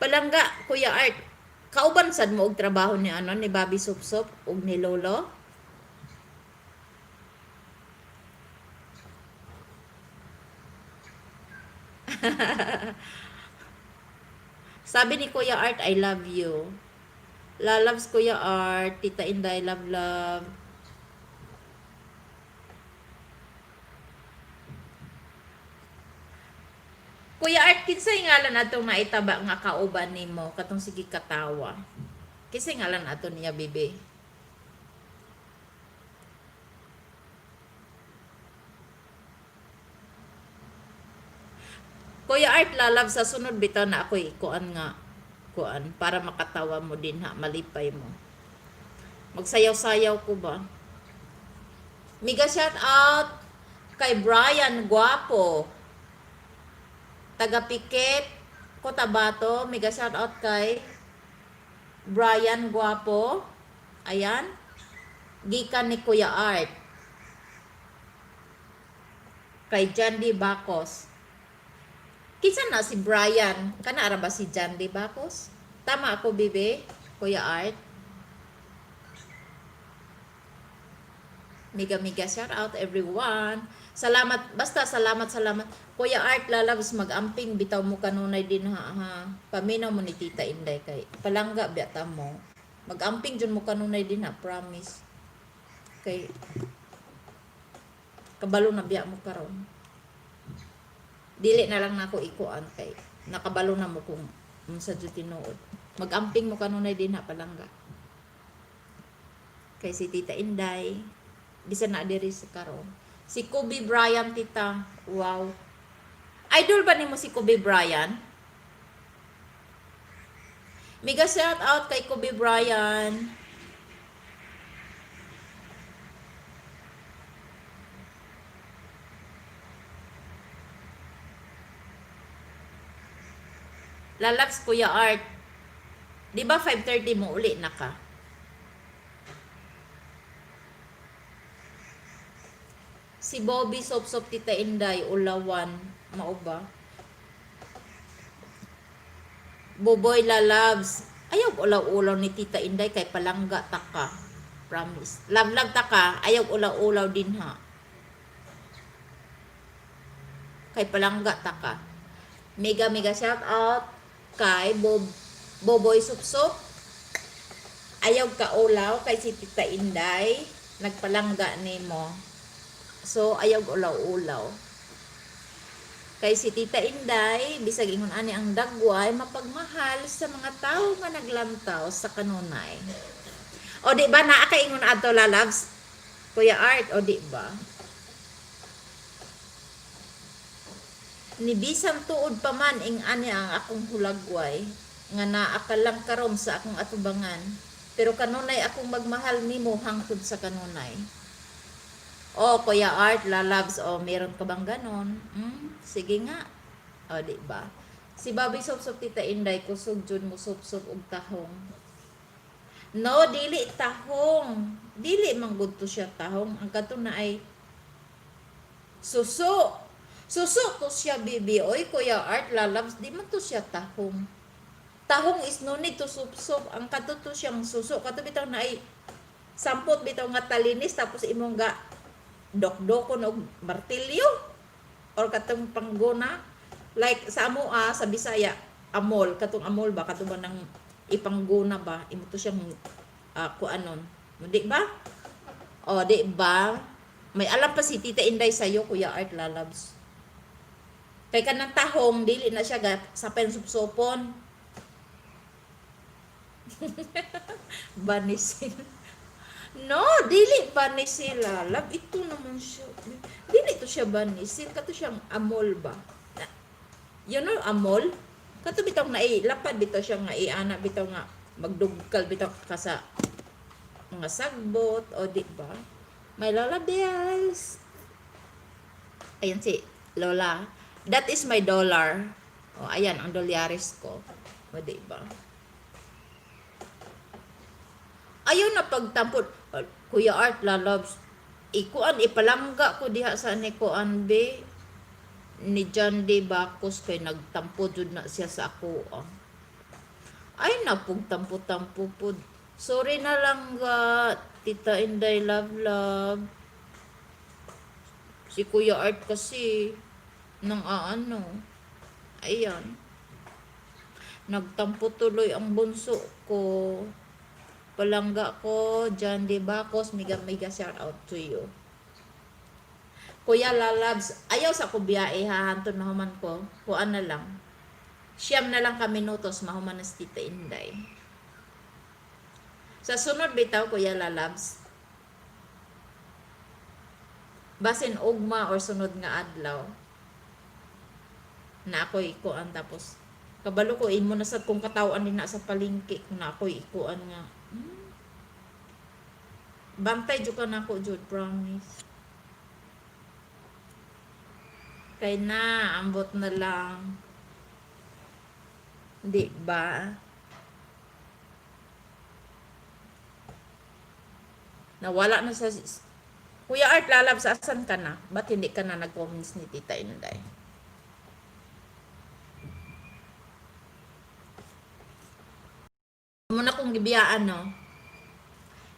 Palangga, Kuya Art. Kauban sad mo og trabaho ni ano ni Bobby Supsup ug ni Lolo? Sabi ni Kuya Art, "I love you." Lalabs Kuya Art, Tita Inday, love love. Kuya Art, kinsay ngalan atong naitaba nga kauban nimo katong sige katawa? Kinsay ngalan ato niya, bibi? Kuya Art, lalab sa sunod bitaw na ako'y kuan nga kuan para makatawa mo din ha, malipay mo. Magsayaw-sayaw ko ba? Mega shout out kay Brian Guapo. Taga Pikit, Cotabato. Mega shout out kay Brian Guapo. Ayan. Gikan ni Kuya Art. Kay Jandy Bacos. Kinsa na si Brian? Kana ara ba si Jandy Bacos? Tama ako, bibi? Kuya Art? Mega mega shout out everyone. Salamat, basta salamat, salamat. Kuya Art, lalabs, mag-amping bitaw mo kanunay din ha, ha. Paminaw mo ni Tita Inday kay palangga biya mo. Mag-amping jud mo kanunay din ha, promise. Kay kabalo na biya mo karon. Dili na lang nako ikuan kay nakabalo na mo kung unsa jud tinuod. Mag-amping mo kanunay din ha, palangga. Kay si Tita Inday bisan na diri sa karon. Si Kobe Bryant, Tita. Wow. Idol ba nimo si Kobe Bryant? Mega shout out kay Kobe Bryant. Lalaps Kuya Art. Di ba 5:30 mo uli na ka? Si Bobby Sop Sop, Tita Inday, Ulawan, mao ba? Boboy Lalabs. Ayaw ulaw-ulaw ni Tita Inday kay palangga ta ka. Promise. Love love ta ka. Ayaw ulaw-ulaw din ha. Kay palangga ta ka. Mega mega shout out kay Boboy Supsup. Ayaw ka ulaw kay si Tita Inday nagpalangga nimo. So ayaw ulaw-ulaw. Kay si Tita Inday, bisag ingon ani ang dagway, mapagmahal sa mga tao nga naglantaw sa kanunay. O di ba naa ka ingon adto, lalabs? Kuya Art, o di ba? Ni bisan tuod pa man ing ani ang akong hulagway nga naa ka lang karon sa akong atubangan, pero kanunay akong magmahal nimo hangtod sa kanunay. Oh, Kuya Art, lalabs, oh, meron ka bang ganon? Sige nga. O, di ba? Si Bobby Sop Sop, Tita Inday, kusog jud mo sup og tahong. No, dili tahong. Dili man gud to siya tahong. Ang kadto na ay suso. Suso to siya, bibi. Oy, Kuya Art, lalabs, di man to siya tahong. Tahong is no need to sup-sup. Ang kadto to siyang suso. Kadto bitaw na ay sampot bitaw nga talinis tapos imong ga dokdokon og martilyo or katong pangguna like sa amoa sa Bisaya, amol, katong amol ba, katong ba nang ipangguna ba imo to siyang kuanon, di ba? O di ba may alam pa si Tita Inday sa'yo, Kuya Art Lalabs, kay kanang tahong dili na siya ga sa pensupsopon. Banisil. No, dili banisil, lalab. Ito naman siya. Dili to siya banisil. Kato siyang amol ba? You know amol? Kato bitaw na lapad bitaw siya nga iana bitaw nga magdugkal bitaw ka sa mga sagbot o di ba? May Lola Bells. Ayan si Lola. That is my dollar. O ayan ang dolyares ko. O di ba? Ayaw na pagtampon. Kuya Art lalabs. Ikuan ipalangga ko diha sa ni kuan be ni John D. Bacos kay nagtampo jud na siya sa ako. Ah. Ay napugtampo-tampo pod. Sorry na lang ga, Tita Inday Love Love. Si Kuya Art kasi nang aano. Ayan. Nagtampo tuloy ang bunso ko. Palangga ko, John D. Bacos, mega mega shout out to you. Kuya Lalabs, ayaw sa ko biyahe ha, hanton mahuman ko. Kuan na lang. 9 na lang ka minutos, mahuman na si Tita Inday. Sa sunod bitaw, Kuya Lalabs, basin ugma or sunod nga adlaw na ako'y ikuan tapos kabalo ko imo na sad kung katawan din na sa palengke kung na ako'y ikuan nga Bantay jud ka nako jud, promise. Kay na ambot na lang. Di ba? Nawala na sa Kuya Art Lalabs, asan ka na? Ba't hindi ka na nag-comments ni Tita Inday? Muna kong gibiyaan, no?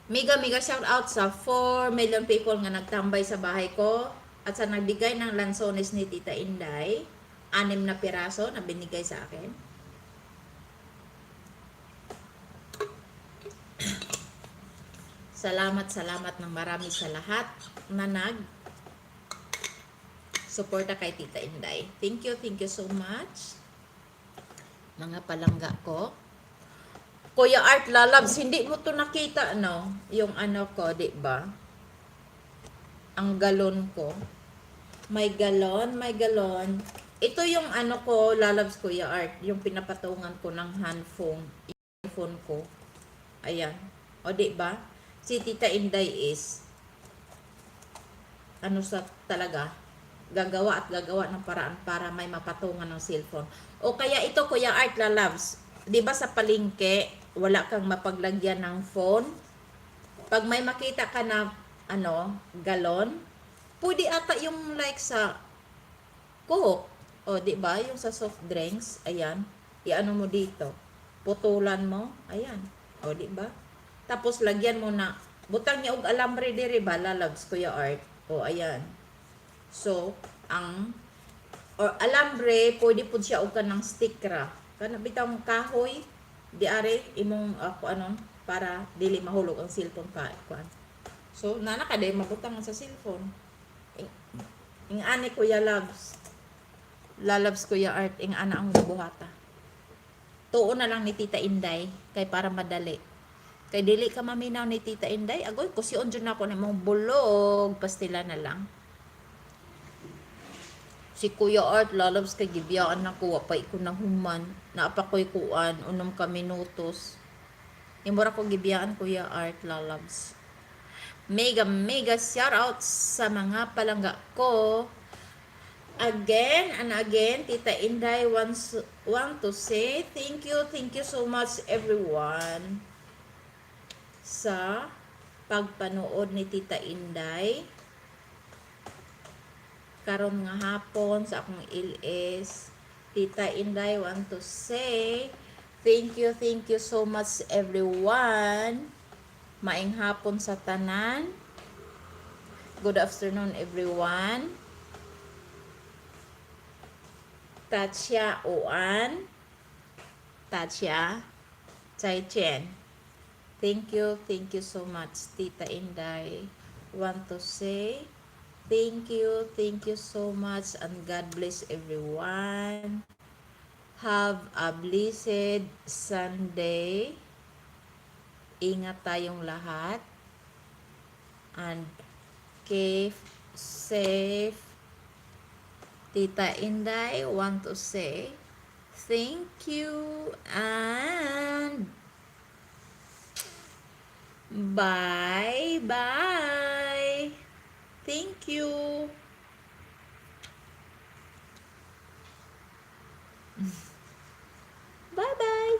Mega mega shout out sa 4 million people nga nagtambay sa bahay ko at sa nagbigay ng lansones ni Tita Inday, 6 na piraso na binigay sa akin. Salamat, salamat ng marami sa lahat na nag suporta kay Tita Inday. Thank you so much. Mga palangga ko. Kuya Art Lalabs, hindi mo to nakita, no? Yung ano ko, di ba? Ang galon ko. May galon, may galon. Ito yung ano ko, Lalabs, Kuya Art, yung pinapatungan ko ng handphone, phone ko. Ayan. O, di ba? Si Tita Inday is, ano sa talaga, gagawa at gagawa ng paraan para may mapatungan ng cellphone. O kaya ito, Kuya Art Lalabs, di ba sa palengke, wala kang mapaglagyan ng phone? Pag may makita ka na, ano, galon, pwede ata yung like sa Coke. O, di ba? Yung sa soft drinks, ayan. Iano mo dito. Putulan mo, ayan. O, di ba? Tapos lagyan mo na, butang niya og alambre diri ba, lalabs, Kuya Art. O, ayan. So, ang or alambre, pwede pud siya og kanang stick ra. Kana bitang kahoy, di are imong kuanon para dili mahulog ang cellphone pa kuan. So, nana ka day mabutang sa cellphone. Ing ani Kuya Loves. Lalabs, Kuya Art, ing ana ang buhata. Tuo na lang ni Tita Inday kay para madali. Kay dili ka maminaw ni Tita Inday, agoy kusion jud nako nimong bulog, pastila na lang. Si Kuya Art Lalabs kay gibiyaan nako, wa pa ko nahuman. Naa pa ko'y kuan 6 ka minutos. Imo ra ko gibiyaan, Kuya Art Lalabs. Mega mega shout out sa mga palangga ko. Again and again, Tita Inday want to say thank you so much everyone sa pagpanood ni Tita Inday karon nga hapon sa akong LS. Tita Inday want to say Thank you so much, everyone. Maayong hapon sa tanan. Good afternoon, everyone. 大家午安，大家再见。Thank you so much, Tita Inday. Want to say thank you so much, and God bless everyone. Have a blessed Sunday. Ingat tayong lahat. And keep safe. Tita Inday want to say thank you and bye bye. Thank you. Bye bye.